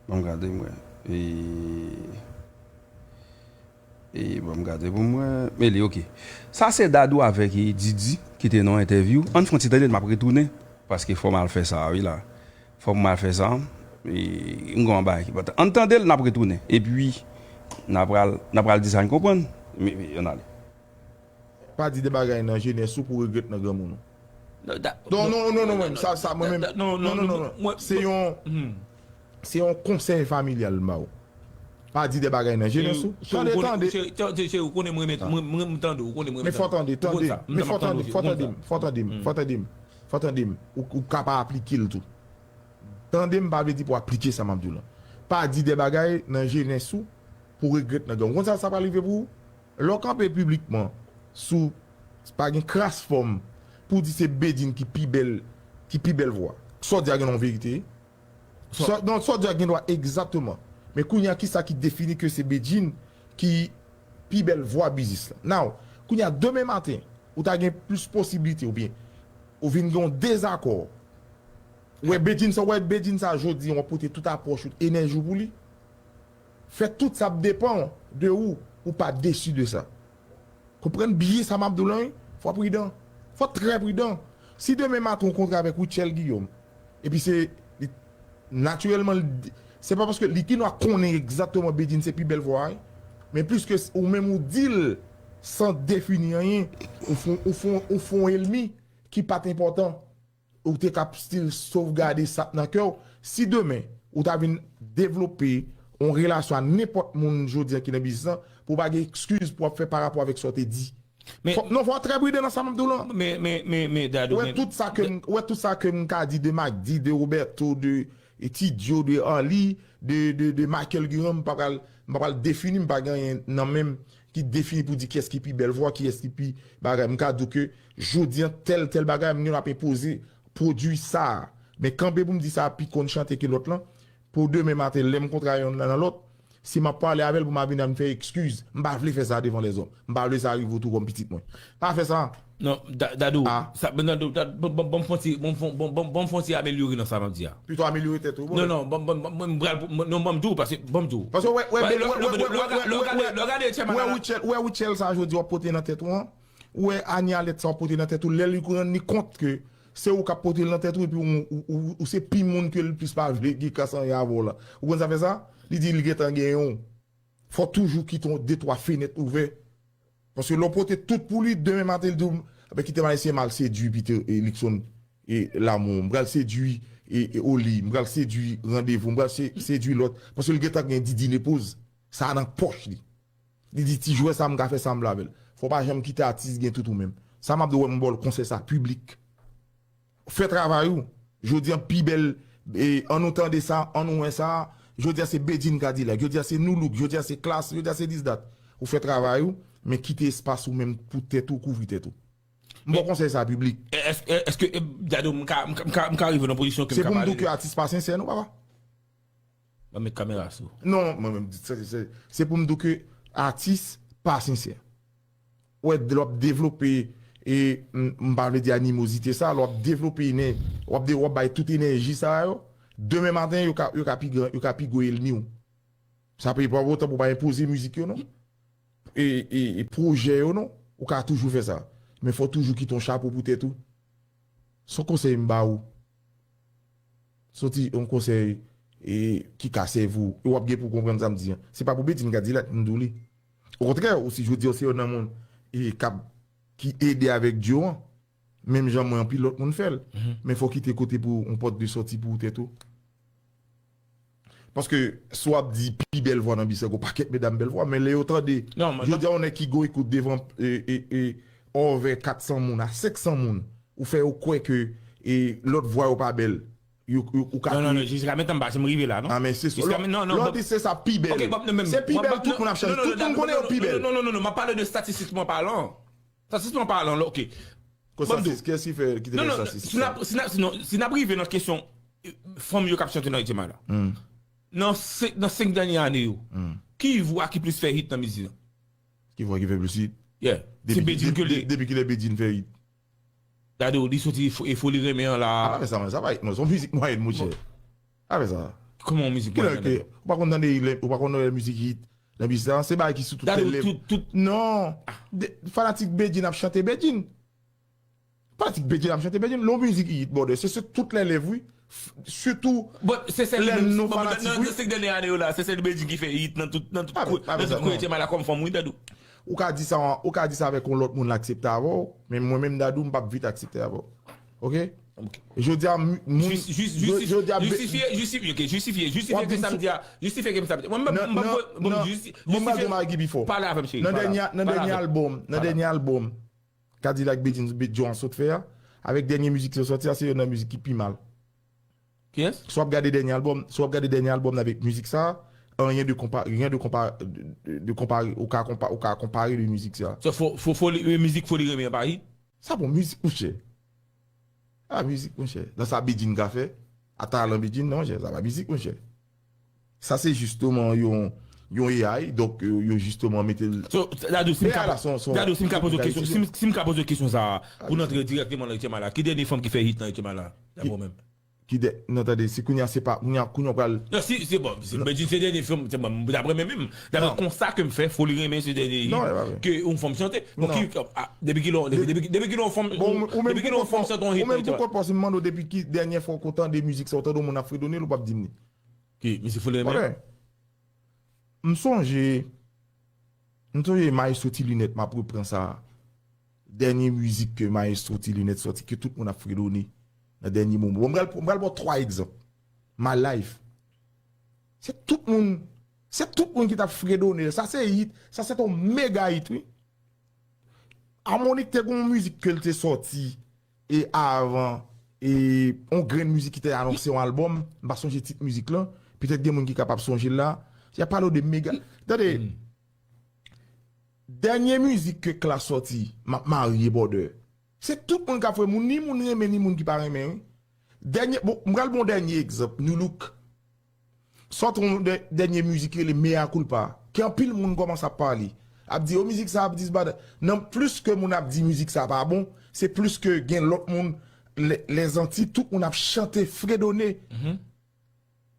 Ban m gade, m wè. E, e ban m gade pou m wè. Men li, oke. Sa se Dadou avèk, e, Didi ki te nan yon entèvyou. Ann fè yon ti tande l, m ap retounen. Paske fò m al fè sa, wi, la. Fò m al fè sa. E, m gen yon bagay ki enpòtan. Ann tande l, n ap retounen. Epi, n a pral, n a pral di sa n konprann. Men, men, ann ale. Pa di de bagay nan jenès ou pou regrèt nan granmoun ou. Non, da- Non, non, non, non, non, non, sa, sa, mwen menm. Da- non, non, non, non, non, non. Mwen- Se yon, hmm. Se yon konsèy familyal m ba ou. Pa di de bagay nan jenès ou. Tande, tande. Cheri, ou konnen mwen renmen, mwen, mwen tande, ou konnen mwen renmen tande. Men fò tande, tande. Men fò tande, fò tande m, fò tande m, fò tande m, fò tande m. Ou, ou ka pa aplike l tou. Tande m pa vle di pou aplike sa m ap di w lan. Pa di de bagay nan jenès ou pou regrèt nan granmoun. Ou konn sa, sa pral rive pou ou? Lè w kanpe piblikman sou, pa gen kras fòm pou di se Bedjine ki pi bèl, ki pi bèl vwa. Sa w di a gen yon verite. Sa, non, sa w di a gen dwa egzakteman. Men kounye a, kisa ki defini ke se Bedjine ki pi bèl vwa biznis la? Now, kounye a, demen maten, ou ta gen plis posiblite, oubyen ou vin gen yon dezakò. Ou wè Bedjine sa, ou wè Bedjine sa jodi, w ap pote tout apwòch ou, enèji w pou li. Fè tout sa ap depann de ou pou pa desi de sa. Konprann byen sa m ap di w lan, wi. Fò pridan. Fò trè pridan. Si demen maten w kontre avèk Rutshelle Guillaume, epi se, li, natirèlman, li, se pa paske li ki nwa konnen egzakteman Bedjine se pi bèl vwa a, wi. Men pliske s- ou menm ou di l san defini anyen, ou fon, ou fon, ou fon elmi ki pa t enpòtan. Ou te kap still sovgade sa k nan kè w. Si demen, ou ta vin devlope yon relasyon a nenpòt moun jodi a ki nan biznis lan, pou w pa gen ekskiz pou w ap fè parapò avèk sa w te di. Men Fò- non, fò w trè pridan nan sa m ap di w lan. Men, men, men, men, Dadou, Ou wè men tout sa ke m, ou wè tout sa ke m ka di de Magdy, de Roberto, de Ti Djo, de Arly, de, de, de Michael Guérin, m pa pral, m pa pral defini, m pa gen anyen nan men m ki defini pou di kiyès ki pi bèl vwa, kiyès ki pi bagay. M ka di w ke jodi a, tèl, tèl bagay, m gen dwa ap enpoze pwodui sa a. Men kanpe pou m di sa a pi konn chante ke lòt lan, pou demen maten, lè m kontre a yonn nan lòt, si m ap pale avè l, pou m a vin a m fè ekskiz. M pa vle fè sa devan lèzòm. M pa vle sa rive w tou kòm pitit mwen. Pa fè sa. Non, Da- Dadou, Ah. sa, ban, ban, ban, ban, ban m fè yon ti, ban m fè, ban, ban, ban m fè yon ti amelyore nan sa m ap di a. Pito amelyore tèt ou, Non, bon. non, ban, ban, ban, ban m pral, non, ban m di w, paske, ban m di w. Paske wè, wè, Wè, wè, lè, wè, lè, wè, lè, wè, lè, wè, lè, wè, lè, lè, lè, lè, Wè Rutshelle, wè Rutshelle sa jodi w ap pote nan tèt ou an. Ou wè Anie Alerte sa w ap pote nan tèt ou. Lè li rann li kont ke Se ou k ap pote l nan tèt ou, epi ou, ou, ou, ou se pi moun ke l plis pa vle gen kas anyen avè w la. Ou konn sa fè sa? Li di li gentan genyen w. Fò toujou kite yon de twa fenèt ouvè. Paske lè w pote tout pou li, demen maten, li di w, "Enben, kite m al eseye m al sedui Peter e Luckson e Lamour. M pral sedui e, e Oli. M pral sedui Randevou. M pral se, sedui lòt." Paske l gentan gen Didi Nepoz. Sa nan pòch li. Li di, "Ti jwè sa, m ka fè sa m vle avè l." Fò w pa janm kite atis gen tout ou menm. Sa m ap di w, m ba w konsèy sa piblik. Fè travay ou. Jodi a pi bèl, e, an nou tande sa, an nou wè sa. Jodi a se Bedjine Cadillac, jodi a se Nu Look, jodi a se Klass, jodi a se this that. Ou fè travay ou, men kite espas ou menm pou tèt ou, kouvri tèt ou. M ba w konsèy sa piblik. Èske, èske, e, Dadou, m ka, m ka, m ka, m ka rive nan pozisyon ke m ka pale de. Se pou m di w ke atis pa sensè, non, papa? Mwen met kamera sou. Non, mwen menm, se, se, se pou m di w ke atis pa sensè. Ou wè, lè w ap devlope, e m, m pa vle di animozite sa, lè w ap devlope, w ap de, w ap bay tout enèji sa yo, demen maten, yo ka, yo ka pi gran, yo ka pi gwo enmi w. Sa pa, pa pou otan pou w pa enpoze mizik yo, non. E, e, e pwojè yo, non. Ou ka toujou fè sa. Men fò w toujou kite yon chapo pou tèt ou. Se yon konsèy m ba ou. Se yon ti, yon konsèy, e, ki ka sèvi w. E w ap gen pou w konprann sa m di an. Se pa pou Bedjine Cadillac m di w li. Okontrè, ou si jodi a, ou se youn nan moun, e, k ap, ki ede avèk dyo an. Menm jan mwen, anpil lòt moun fè l. Men fò w kite kote pou yon pòt de sòti pou tèt ou. Paske si w ap di pi bèl vwa nan biznis la, gon pakèt medam bèl vwa, men lè yo tande, jodi a, yon nèg ki gon ekout devan, e, e, e, over kat san moun a senk san moun, ou fè yo kwè ke, e, lòt vwa yo pa bèl. Yo, yo, ou ka Non, non, non, kriye. Jiska mentnan m pa janm rive la, non. Ah, men se Jiska men, non, non, lè w di se sa pi bèl. Ok, bon, non, men, se pi bèl, tout moun ap chante. Tout moun konnen yo pi bèl. Non, non, non, non, non, m ap pale de statistikman palan. Statistikman palan, la, ok. Kon statistik, kiyès ki fè, ki te fè statistik sa? Non, non, si n ap, si n ap, si n ap, si n ap rive nan kesyon, e, fanm yo k ap chante nan ritm la. Nan senk, nan senk dènye ane yo, ki vwa ki plis fè hit nan mizik la? Ki vwa ki fè plis hit? Yeah. Se Bedjine ke l ye. Depi kilè Bedjine fè hit? Gade w, li soti e fo-, e foli renmen an la. A pa fè sa, man. Sa pa hit, non. Se yon mizik mwayèn, monchè. A pa fè sa. Kòman yon mizik mwayèn? Kilè ke, ou pa konn tande, ou pa konn tande mizik hit nan biznis la, se bagay ki sou tout lèv. Tout, tout. Non. De, fanatik Bedjine ap chante Bedjine. Fanatik Bedjine ap chante Bedjine. Lè yon mizik hit, brother, se sou tout lèv, wi. Sitou lè nou fanatik, wi. Nan senk dènye ane yo la, se sèl Bedjine ki fè hit nan tout, nan tout kwen, nan tout kwen ritm la kòm fanm, wi, Dadou. Ou ka di sa, ou ka di sa avèk yon lòt moun, l aksepte avè w, men mwen menm, Dadou, m p ap vit aksepte avè w. Ok? Ok. Jodi a, moun, jis, jis, jodi a, jistifye, jistifye, ok, jistifye, jistifye ke sa m di a, jistifye ke sa m di a. Mwen, mwen, mwen, mwen, mwen, jis, jistifye. Pale avè m, cheri. Nan dènye, nan dènye albòm, nan dènye albòm, Kadilak Bedjine, Bedjine sot fè a, avèk dènye mizik ki sot sòti a, se youn nan mizik ki pi mal. Kiyès? Si w ap gade dènye albòm, si w ap gade dènye albòm nan avèk mizik sa, anyen de konpa, rien de konpa, de, de konpare, ou ka konpa, ou ka konpare de mizik sa. Sa fo, fo, foli, e, mizik foli renmen an pa hit? Sa bon mizik, monchè. A mizik, monchè. Nan sa Bedjine ka fè, a talan Bedjine, non, monchè, sa pa mizik, monchè. Sa se jisteman yon, yon A I, donk yo, yo jisteman mete l. So, Dadou, si m ka, Dadou, si m ka poze w kesyon, si m, si m ka poze w kesyon sa a, pou n antre dirèkteman nan ritm la, ki dènye fanm ki fè hit nan ritm la, daprè w menm? Ki dè, non, tande, si kounye a se pa, kounye a, kounye a pral. Non, si, se bon, si Bedjine se dènye fanm, se bon, daprè mwen menm, daprè konsta ke m fè, foli renmen se dènye hit ke yon fanm chante. Bon, ki, a, depi kilè, depi, depi, depi kilè yon fanm, depi kilè yon fanm chante yon hit nan ritm la? Ou menm pou kont pa w, si m mande w depi ki dènye fwa ou tande mizik sa, ou tande yon moun ap fredone l, ou p ap di m li. Ki mizik foli renmen? M sonje, m sonje Maestro Ti Linèt, m ap repran sa. Dènye mizik ke Maestro Ti Linèt sòti, ke tout moun ap fredone nan dènye moman. Bon, m pral, m pral ba w twa egzanp. My Life. Se tout moun, se tout moun ki t ap fredone l. Sa se hit, sa se t on mega hit, wi. Harmonik te gen yon mizik ke l te sòti, e avan, e yon grenn mizik ki te anonse yon albòm, m pa sonje tit mizik lan, petèt gen moun ki kapab sonje l la, y ap pale w de mega, tande, dènye mizik ke Klass sòti, M ap marye, brother. Se tout moun k ap fè moun, ni moun renmen, ni moun ki pa renmen, wi. Dènye, bon, m pral ba w dènye egzanp, Nu Look. Sòti yon dè-, dènye mizik ki rele Mea Culpa, ke anpil moun kòmanse ap pale. Ap di, "O, mizik sa ap disbad." Non, plis ke moun ap di mizik sa pa bon, se plis ke gen lòt moun, lè, lèzanti, tout moun ap chante fredone.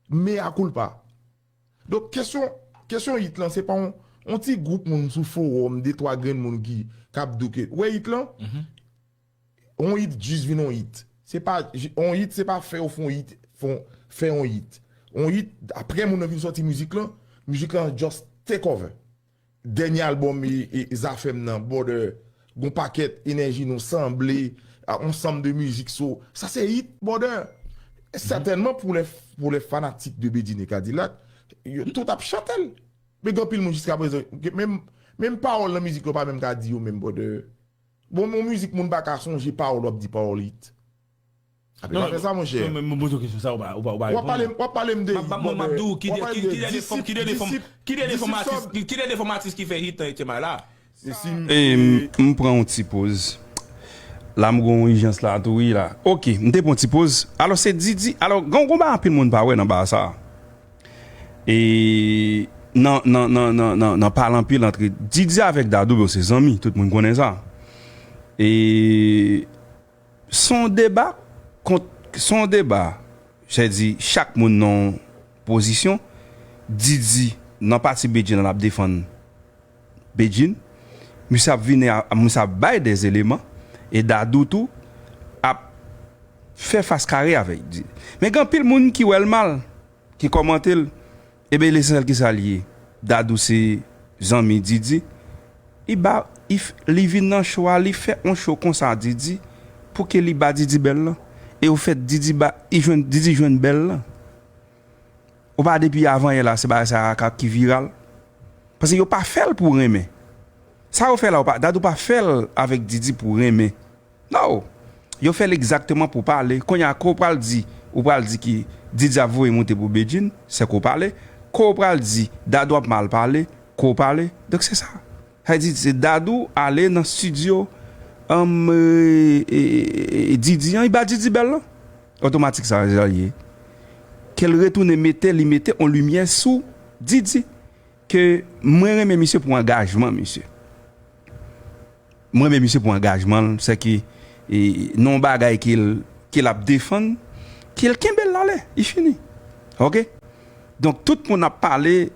Mea Culpa. Donk, kesyon, kesyon hit lan, se pa yon, yon ti gwoup moun sou fowòm, de twa grenn moun ki, k ap douke. Ou wè hit lan? Yon hit jis vin yon hit. Se pa, yon hit, se pa fè ou fè yon hit, fè yon, fè yon hit. Yon hit, apre moun nan fin sòti mizik lan, mizik lan just take over. Dènye albòm e, e, Zafèm nan, brother, gon pakèt enèji nou sanble, a, yon sanm de mizik so. Sa se hit, brother. Sètènman, pou lè, pou lè fanatik de Bedjine Kadilak, yo tout ap chante l. Men gen anpil moun jiska prezan, menm, menm pawòl nan mizik yo pa menm ka di yo menm, brother. Bon, yon mizik moun pa ka sonje pawòl, w ap di pawòl hit. Ape pa fè sa, monchè. Mwen, mwen poze w kesyon sa, ou pa, ou pa, ou pa reponn mwen. W ap pale, w ap pale m de hit, brother. M ap, m ap, m ap di w ki de, ki, ki de de fòm, ki de de fòm atis, ki de de fòm atis ki fè hit nan Etye May la. E si m, e, m pran yon ti poz. La, m gon yon ijans la tou, wi, la. Oke, m te pran yon ti poz. Alò, se Didi. Alò, gen yon bagay anpil moun pa wè nan bagay sa. E nan, nan, nan, nan, nan, nan pale anpil antre Didi avèk Dadou, bon, se zanmi, tout moun konnen sa. E se yon deba kont, se yon deba, sèdi chak moun nan yon pozisyon. Didi, nan pati Bedjine, l ap defann Bedjine. Misye ap vini a, misye ap bay dè eleman. E Dadou tou ap fè fas kare avèk Didi. Men gen anpil moun ki wè l mal, ki kòmante l. Ebyen, lesansyèl ki sa l ye? Dadou se zanmi Didi. Li ba, li f-, li vin nan cho a, li fè yon cho konsa Didi, pou ke li ba Didi bèl lan. E ofèt, Didi ba, li jwenn, Didi jwenn bèl lan. Ou pa depi avanyè la, se bagay sa a ka ki viral. Paske yo pa fè l pou renmen. Sa yo fè la, yo pa, Dadou pa fè l avèk Didi pou renmen. No. Yo fè l egzakteman pou pale. Kounye a, ke w pral di, ou pral di ki Didi ap voye moute pou Bedjine, se ke w pale. Ke w pral di, Dadou ap mal pale, ke w pale. Donk, se sa. Sa vle di, se Dadou ale nan estidyo, um, e, e, e, e, Didi an, li ba Didi bèl lan. Otomatik sa, sa l ye. Ke l retounen mete, li mete yon limyè sou Didi. Ke mwen renmen misye pou angajman misye. Mwen renmen misye pou angajman l, se ke, e, nan yon bagay ke l, ke l ap defann, ke l kenbe l la lè, li fini. Oke? Donk, tout moun ap pale,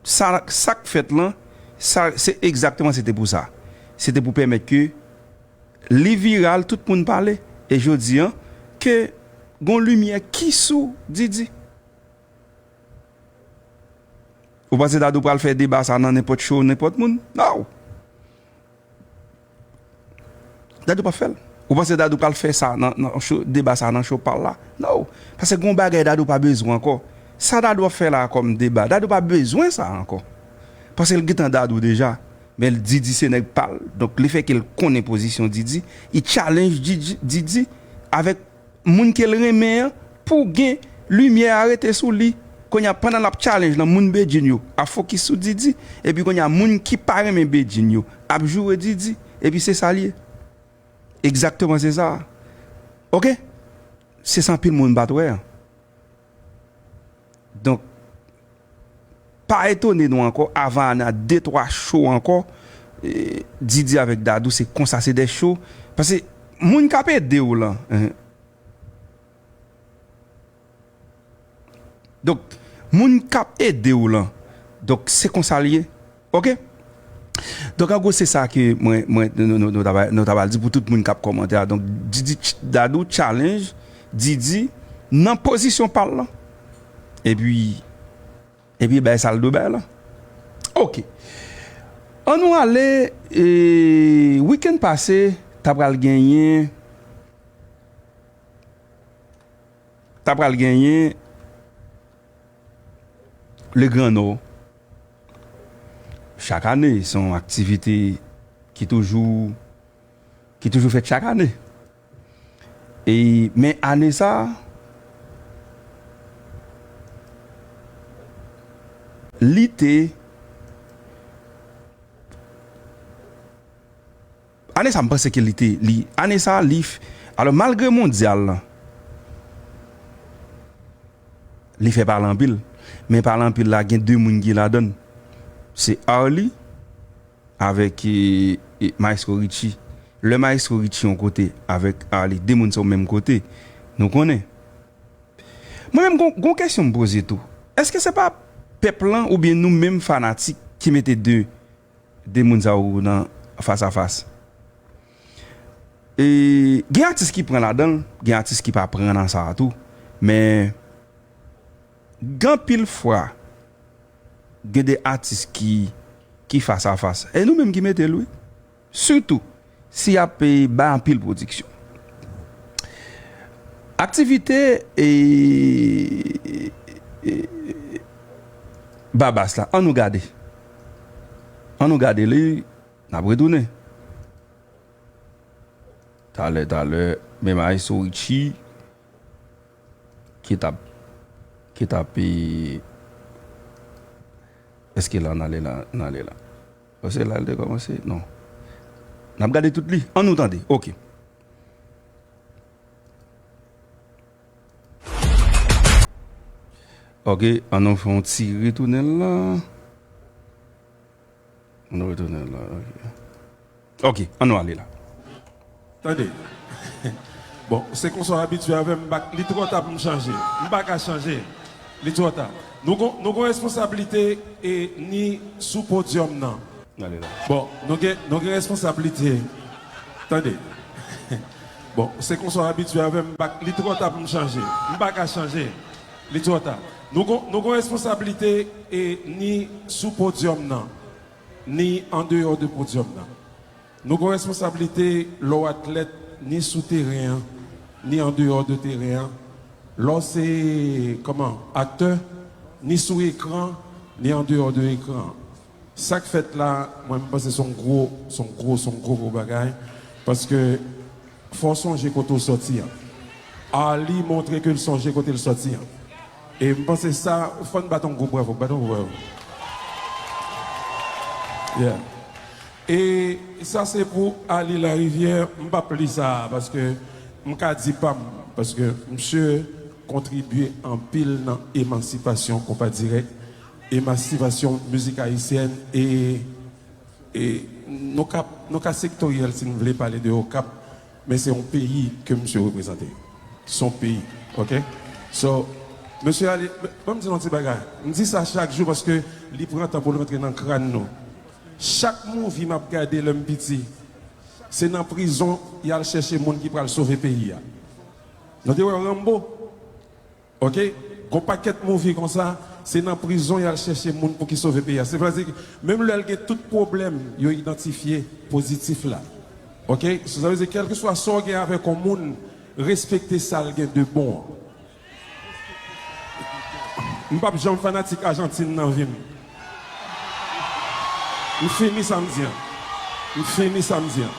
sa, sa k fèt lan, sa, se egzakteman se te pou sa. Se te pou pèmèt ke li viral, tout moun pale. E jodi an, ke gon limyè ki sou Didi. Ou panse Dadou pral fè deba sa nan nenpòt show, nenpòt moun? No! Dadou p ap fè l. Ou panse Dadou pral fè sa nan, nan show, deba sa nan show pa l la? No! Paske gon bagay Dadou pa bezwen ankò. Sa Dadou ap fè la kòm deba, Dadou pa bezwen sa ankò. Paske l gentan Dadou deja. Men Didi se nèg pa l. Donk, lefètke l konnen pozisyon Didi, li challenge Didi, Didi avèk moun ke l renmen an pou gen limyè a rete sou li. Kounye a, pandan l ap challenge nan moun Bedjine yo ap fokis sou Didi, epi kounye a, moun ki pa renmen Bedjine yo ap joure Didi, epi se sa l ye. Egzakteman, se sa. Oke? Se sa anpil moun pa t wè an. Donk, pa etone nou ankò, avan ane a, de twa show ankò, e, Didi avèk Dadou, se konsa, se de show. Paske moun k ap ede w lan, donk, moun k ap ede w lan, donk, se konsa l ye. Oke? Donk, an gwo, se sa ke mwen, mwen, nou, nou, nou, nou ta pral, nou ta pral di pou tout moun k ap kòmante a. Donk, Didi ch-, Dadou challenge Didi nan pozisyon pa l lan. Epi, epi bay sa l dwe bay lan. Oke. An nou ale, e, wikenn pase, ta pral genyen, ta pral genyen Le Grand Nord. Chak ane, se yon aktivite ki toujou, ki toujou fèt chak ane. E, men ane sa, li te, ane sa, m panse ke li te, li, ane sa, li, f-, alò, malgre mondyal lan, li fè pale anpil, men pale anpil la, gen de moun ki ladan l. Se Arly avèk, e, e, Maestro Richie. Lè Maestro Richie yon kote avèk Arly, de moun sa yo menm kote, nou konnen. Mwen menm, gon, gon kesyon m poze tou. Èske se pa pèp lan oubyen nou menm fanatik ki mete de, de moun sa yo nan fas a fas? E gen atis ki pran ladan l, gen atis ki pa pran nan sa a tou. Men gen anpil fwa, gen de atis ki, ki fas a fas. E nou menm ki mete l, wi. Sitou, si y ap, e, bay anpil pwodiksyon. Aktivite, e, e, Babas la, ann nou gade. Ann nou gade li, n ap retounen. Talè, talè, men maestro Richie, ki t ap, ki t ap, e, èske la, n ale la, n ale la. Paske la, l te kòmanse, non. N ap gade tout li, ann nou tande, oke. Oke, ann nou fè yon ti retounen la. Ann nou retounen la, oke. Oke, ann nou ale la. Tande. Bon, se konsa w abitye avè m, m pa, li twò ta pou m chanje. M pa ka chanje. Li twò ta. Nou gon, nou gon responsablite e ni sou podyòm nan. Bon, nou gen, nou gen responsablite. Tande. Bon, se konsa w abitye avè m, m pa, li twò ta pou m chanje. M pa ka chanje. Li twò ta. Nou gon, nou gon responsablite e ni sou podyòm nan, ni andeyò de podyòm nan. Nou gon responsablite lè w atlèt, ni sou teren an, ni andeyò de teren an. Lè w se, kòman, aktè, ni sou ekran, ni andeyò de ekran an. Sa k fèt la, mwen, m panse se yon gwo, se yon gwo, se yon gwo, gwo bagay. Paske fò w sonje kote w sòti an. Arly montre ke l sonje kote l sòti an. E m panse sa, fò n bat yon gwo bravo, bat yon gwo bravo. Yeah. E sa se pou Arly Larivière, m p ap li sa a, paske m ka di pa m, paske misye kontribye anpil nan emansipasyon Konpa Dirèk, emansipasyon mizik ayisyèn, e, e nou ka, nou ka sektoryèl si n vle pale de Okap, men se yon peyi ke misye reprezante. Se yon peyi, oke? So, mesye ale, ban m di nou yon ti bagay. M di sa chak jou paske li pran tan pou l rantre nan kràn nou. Chak movie m ap gade lè m piti, se nan prizon y al chèche moun ki pral sove peyi a. Nou te wè Rambo? Oke? Gon pakèt movie konsa, se nan prizon y al chèche moun pou ki sove peyi a. Se vle di, menm lè l gen tout pwoblèm, yo idantifye pozitif la. Oke? So, sa vle di, kèlkeswa sa w gen avèk yon moun, respekte sa l gen de bon an. M p ap janm fanatik Ajantin nan vi m. M fini sa m di an. M fini sa m di an.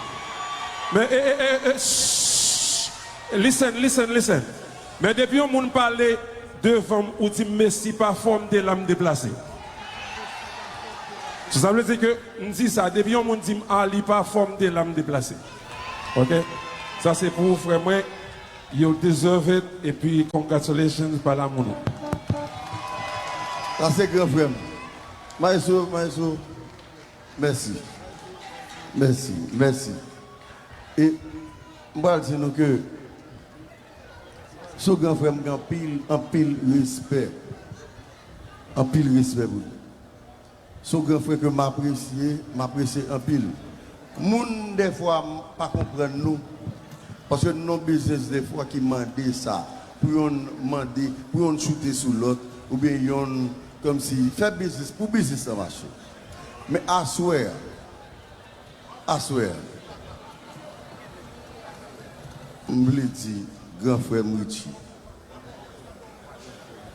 Men, e, e, e, e, shh. Listen, listen, listen. Men depi yon moun pale devan m, ou di m mesi pa fò, m de la, m deplase. So, sa vle di ke m di sa, depi yon moun di m Arly pa fò, m de la, m deplase. Oke? Sa se pou ou, frè mwen. You deserve it, epi congratulations, pa lanmou nou. Sa se gran frè m. Maestro, maestro, mèsi. Mèsi, mèsi. E m pral di nou ke sou gran frè m gen anpil, anpil respè. Anpil respè pou nou. Se yon gran frè ke m apresye, m apresye anpil. Moun dèfwa m pa konprann nou, paske nou nan biznis dèfwa ki mande sa, pou yonn mande, pou yonn choute sou lòt, oubyen yonn kòmsi fè biznis pou biznis lan mache. Men aswè a, aswè a, m vle di gran frè m Richie,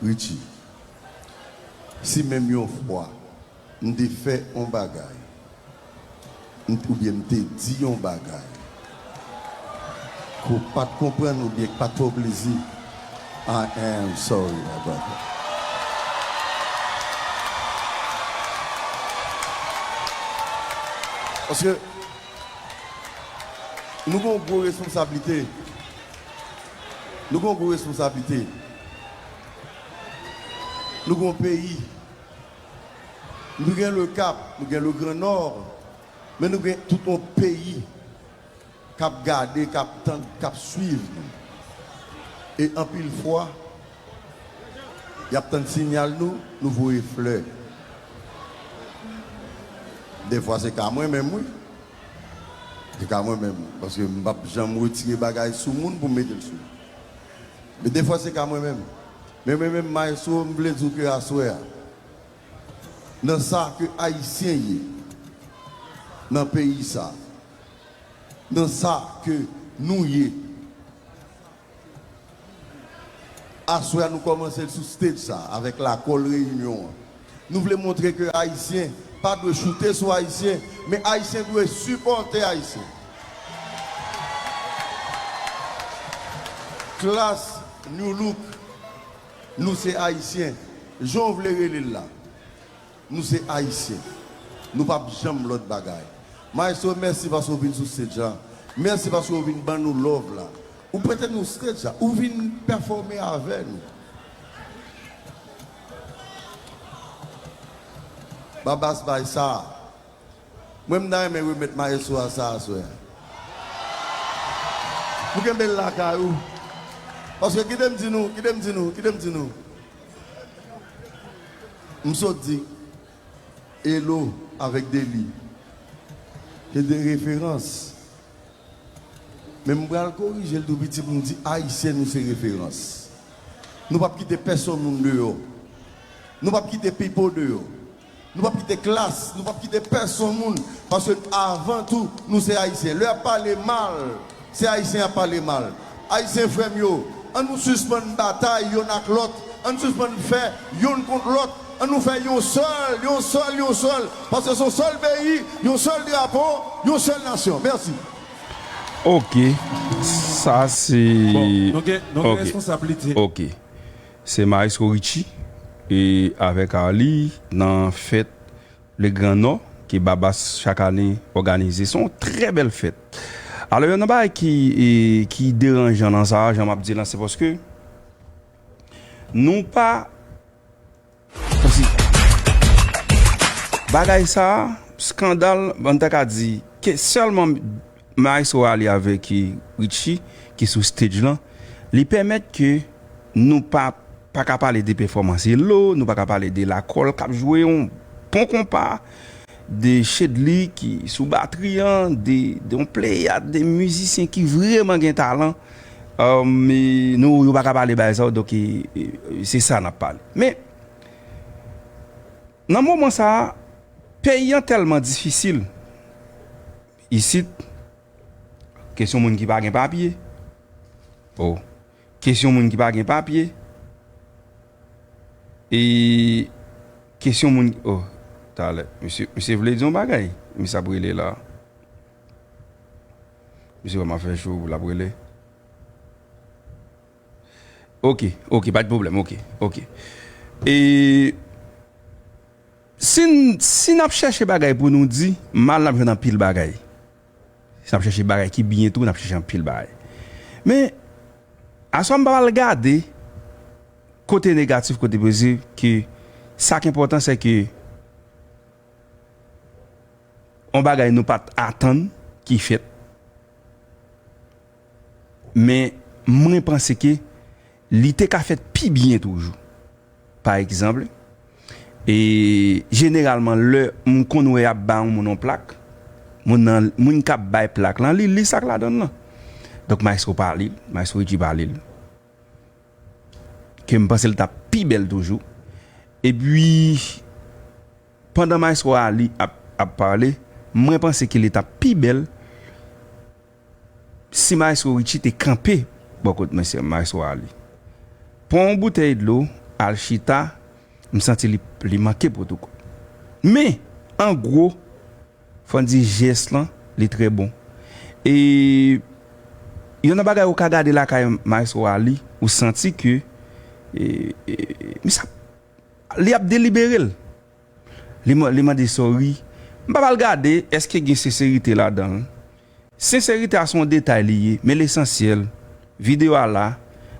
Richie, si menm yon fwa m te fè yon bagay, m t-, oubyen m te di yon bagay ke w pa t konprann oubyen k pa t fè w plezi, I am sorry, my brother. Paske nou gen yon gwo responsablite. Nou gen yon gwo responsablite. Nou gen yon peyi. Nou gen Le Cap, nou gen le Grand Nord, men nou gen tout yon peyi k ap gade, k ap tann, k ap swiv nou. E anpil fwa, y ap tann siyal nou, nou voye flè. Dèfwa se ka mwen menm, wi. se ka mwen menm, paske m p ap janm retire bagay sou moun pou m mete l sou. Men defwa se ka mwen menm. Men mwen menm, Maestro, m vle di w ke aswè a, nan sa ke Ayisyen ye, nan peyi sa, nan sa ke nou ye, aswè a nou kòmanse l sou stage sa avèk lakòl reyinyon an. Nou vle montre ke Ayisyen pa dwe choute sou Ayisyen, men Ayisyen dwe sipòte Ayisyen. Klass, New Look, nou se Ayisyen. Jan w vle rele l la, nou se Ayisyen. Nou p ap janm lòt bagay. Maestro, mèsi paske w vin sou stage la. Mèsi paske w vin ban nou love la. Ou prete nou stage la. Ou vin pèfòme avè nou. Babas bay sa. Mwen, m ta renmen remèt Maestro a sa aswè a. Pou kenbe l lakay ou. Paske kite m di nou, kite m di nou, kite m di nou. M sot di Elo avèk Deli. Se de referans. Men m pral korije l tou piti pou m di Ayisyen, nou se referans. Nou p ap kite pèsonn moun deyò. Nou p ap kite Pipo deyò. Nou p ap kite Klass, nou p ap kite pèsonn moun. Paske avan tou, nou se Ayisyen. Lè y ap pale mal, se Ayisyen y ap pale mal. Ayisyen frè m yo, an nou sispann batay yonn ak lòt. An nou sispann fè yonn kont lòt. An nou fè yon sèl, yon sèl, yon sèl. Paske se yon sèl peyi, yon sèl drapo, yon sèl nasyon. Mèsi. Ok. Sa se... Bon, nou gen, nou gen responsablite. Ok. Se Maestro Richie e avèk Arly nan fèt Le Grand Nord ke Babas chak ane òganize. Se yon trè bèl fèt. Alò, yon nan bagay ki, e, ki deranjan nan sa, jan m ap di l lan, se paske nou pa Kòmsi bagay sa a, skandal, ban ta ka di, ke sèlman Maestro Arly avèk Richie ki sou stage lan, li pèmèt ke nou pa, pa ka pale de pèfòmans Elo, nou pa ka pale de Lakòl k ap jwe yon bon konpa, de Shedly ki sou batri an, de, de yon pleyad de mizisyen ki vrèman gen talan. Um, e nou, yo pa ka pale bagay sa yo, donk e, e, se sa n ap pale. Men, nan moman sa a, peyi an tèlman difisil. Isit, kesyon moun ki pa gen papye. Oh. Kesyon moun ki pa gen papye. E kesyon moun, oh, talè. Misye, misye vle di yon bagay. Misye ap rele la. Misye wè m ap fè cho pou l ap rele. Ok, ok, pa de pwoblèm, ok, ok. E si n, si n ap chèche bagay pou nou di, mal n ap jwenn anpil bagay. Si n ap chèche bagay ki byen tou, n ap chèche anpil bagay. Men, aswè m pa pral gade kote negatif, kote pozitif, ke sa k enpòtan, se ke yon bagay nou pa t atann ki fèt. Men, mwen panse ke li te ka fèt pi byen toujou. Pa egzanp, e jeneralman, lè m konn wè y ap ba yon moun yon plak, moun nan, moun k ap bay plak lan, li li sa k ladan l lan. Donk, Maestro pa li l, Maestro Richie pa li l. Ke m panse l t ap pi bèl toujou. Epi, pandan Maestro Arly ap, ap pale, mwen panse ke li t ap pi bèl si Maestro Richie te kanpe bò kot mesye Maestro Arly. Pran yon boutèy dlo, al chita, m santi li, li manke pwotokòl. Men, an gwo, fò n di jès lan, li trè bon. E youn nan bagay ou ka gade lakay Maestro Arly, ou santi ke, e, e, misye ap, li ap delibere l. Li, li mande sorry. M pa pral gade èske gen senserite ladan l. Senserite a se yon detay li ye, men lesansyèl, videyo a la,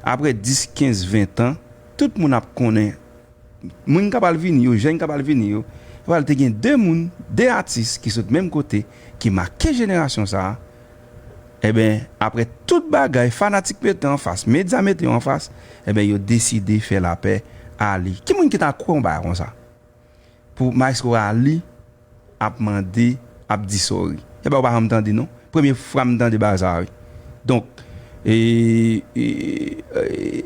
apre dis, kenz, ven tan, tout moun ap konnen, moun k ap al vini yo, jèn k ap al vini yo, pral te gen de moun, de atis ki sot menm kote, ki make jenerasyon sa a. Enben, apre tout bagay, fanatik mete anfas, medya mete yo anfas, enben, yo deside fè lapè a li. Ki moun ki ta kwè yon bagay konsa? Pou Maestro Arly ap mande, ap di sorry. Enben, ou pa janm tande non. Premye fwa m tande bagay sa a, wi. Donk, e, e, e,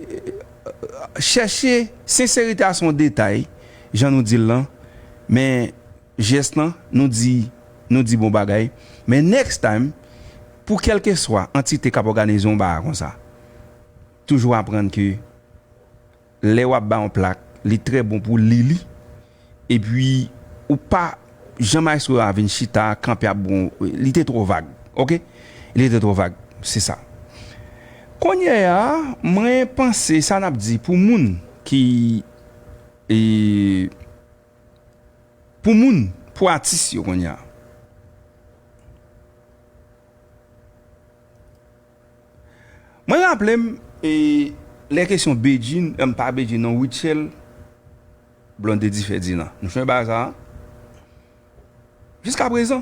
chèche senserite a se yon detay, jan nou di l lan, men jès lan, nou di, nou di bon bagay. Men next time, pou kèlkeswa antite k ap òganize yon bagay konsa, toujou aprann ke lè w ap bay yon plak, li trè bon pou w li li. Epi, ou pa janm espere a vin chita, kanpe ap bon. Li te twò vag. Oke? Li te twò vag. Se sa. Kounye a, mwen panse sa n ap di pou moun ki, e, pou moun, pou atis yo kounye a. Mwen raple m, e, lè kesyon Bedjine, e, pa Bedjine non, Rutshelle, Blondedy Ferdinand. Nou sonje bagay sa a? Jiska prezan,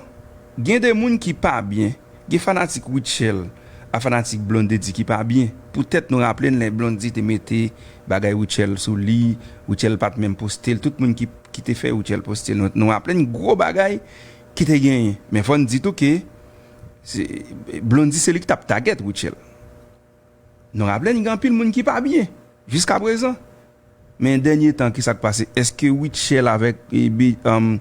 gen de moun ki pa byen, gen fanatik Rutshelle a fanatik Blondedy ki pa byen. Poutèt nou raple n lè Blondedy te mete bagay Rutshelle sou li, Rutshelle pa t menm poste l, tout moun ki, ki te fè Rutshelle poste l, nou, nou raple n gwo bagay ki te genyen. Men fò n di tou ke se, Blondedy se li ki t ap tagèt Rutshelle. Nou raple n gen anpil moun ki pa byen jiska prezan. Men dènye tan, ki sa k pase? Èske Rutshelle avèk, e, Be-, um,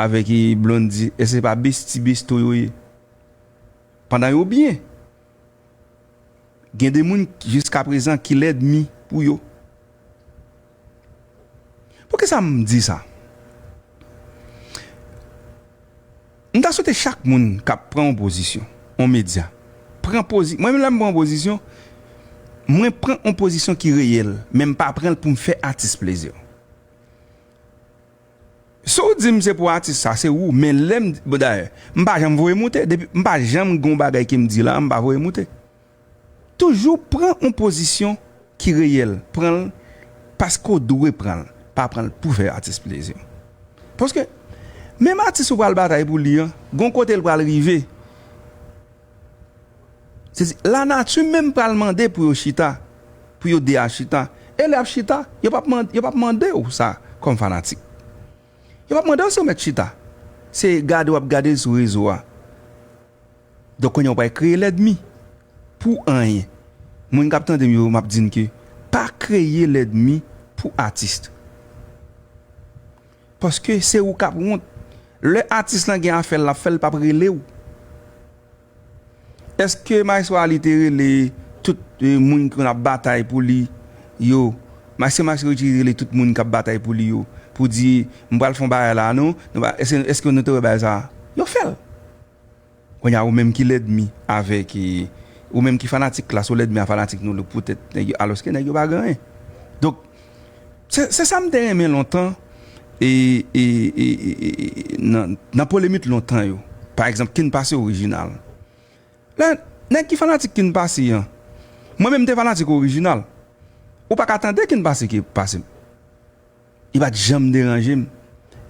avèk, e, Blondedy, èske se pa besti besto yo ye? Pandan yo byen, gen de moun jiska prezan ki lènmi pou yo. Poukisa m di sa? M ta swete chak moun k ap pran yon pozisyon, yon medya, pran pozi-, mwen menm lè m pran yon pozisyon, mwen pran yon pozisyon ki reyèl, men m pa pran l pou m fè atis plezi. Si w di m se pou atis sa, se ou, men lè m, bon, dayè, m pa janm voye moute, depi, m pa janm gen yon bagay ke m di la, m pa voye moute. Toujou pran yon pozisyon ki reyèl, pran l paske w dwe pran l, pa pran l pou fè atis plezi. Paske, menm atis ou pral batay pou li an, gon kote l pral rive. Se di, lanati menm pral mande pou yo chita, pou yo de a chita. E lè y ap chita, yo p ap mande, yo p ap mande w sa kòm fanatik. Yo p ap mande w si w mèt chita. Se gade w ap gade l sou rezo a. Donk, kounye a w pral kreye lènmi pou anyen. Moun k ap tande m yo, m ap di n ke pa kreye lènmi pou atis. Paske se ou k ap wont. Lè atis lan gen afè l, l ap fè l, l p ap rele w. Èske Maestro Ali te rele tout, e, moun ki konn ap batay pou li yo? Maestro, Maestro Richie rele tout moun k ap batay pou li yo, pou di, "M pral fè yon bagay la, non?" Nou pa, èske, èske nou te wè bagay sa a? Yo fè l. Kounye a, ou menm ki lènmi avèk, e, ou menm ki fanatik Klass, ou lènmi a fanatik Nou Look poutèt nèg yo, alòske nèg yo pa gen anyen. Donk, se, se sa m te renmen lontan, e, e, e, e, e, e, nan, nan polemik lontan yo. Pa egzanp, Ken Pase orijinal. Lè, nèg ki fanatik Ken Pase an, mwen menm m te fanatik orijinal. Ou pa ka tande Ken Pase ki pase m. Li pa t janm deranje m.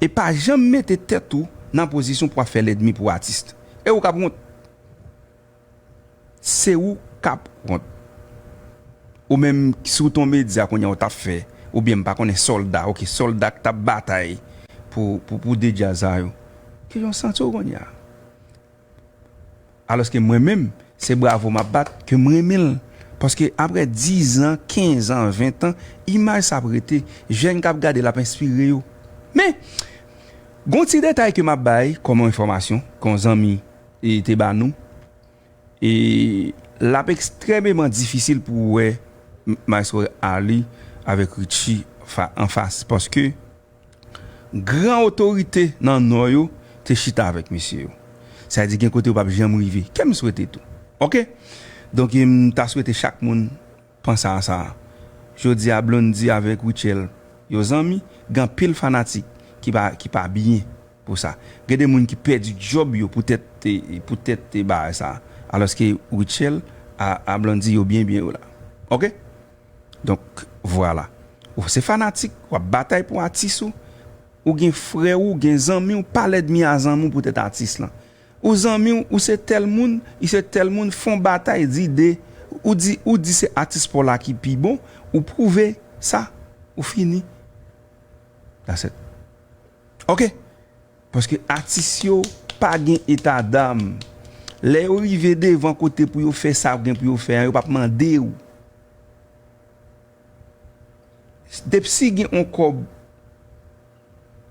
E pa janm mete tèt ou nan pozisyon pou w ap fè lènmi pou atis. E ou k ap wont. Se ou k ap wont. Ou menm, si w te yon medya kounye a, ou t ap fè, oubyen m pa konnen, sòlda, oke, sòlda k t ap batay pou, pou, pou de djaz sa yo. Kijan w santi w kounye a? Alòske mwen menm, se bravo m ap bat ke m renmen l. Paske apre diz an, kenz an, ven an, imaj sa ap rete. Jèn k ap gade l ap enspire yo. Men, gon ti detay ke m ap bay kòm yon enfòmasyon, ke yon zanmi, e, te ba nou. E l ap ekstrèmeman difisil pou w wè M-, Maestro Ali avèk Richie fa-, anfas. Paske gran otorite nan Nò yo te chita avèk mesye yo. Sa vle di gen kote yo p ap janm rive. Ke m swete tou. Oke? Donk, e, m ta swete chak moun panse a sa. Jodi a, Blondy avèk Rutshelle, yo zanmi, gen anpil fanatik ki pa, ki pa byen pou sa. Gen de moun ki pèdi djòb yo poutèt, e, poutèt, e, bagay sa. Alòske Rutshelle a, a Blondy yo byen, byen yo la. Oke? Donk, vwala. Ou se fanatik, w ap batay pou atis ou. Ou gen frè ou, gen zanmi ou, pa lènmi a zanmi w poutèt atis lan. Ou zanmi w, ou se tèl moun, li se tèl moun, fè yon batay, di de, ou di, ou di se atis pa w la ki pi bon, ou pwouve sa, ou fini. That's it. Oke? Paske atis yo pa gen eta dam. Lè yo rive devan kote pou yo fè sa gen pou yo fè an, yo p ap mande w. Depi si gen yon kòb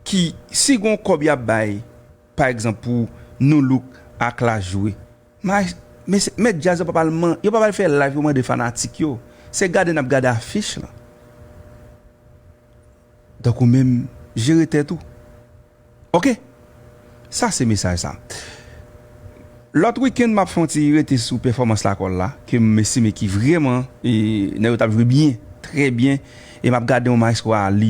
ki, si gen yon kòb y ap bay, pa egzanp, pou Nou Look ak Klass jwe, ma-, mesye, mèt djaz yo p ap al man-, yo p ap al fè live pou mande fanatik yo. Se gade n ap gade afich lan. Donk, ou menm, jere tèt ou. Oke? Sa se mesaj sa. Lòt wikenn, m ap fè yon ti rete sou pèfòmans Lakòl la, ke m estime ki vrèman, e, nèg yo t ap jwe byen, trè byen, e m ap gade yon maestro a li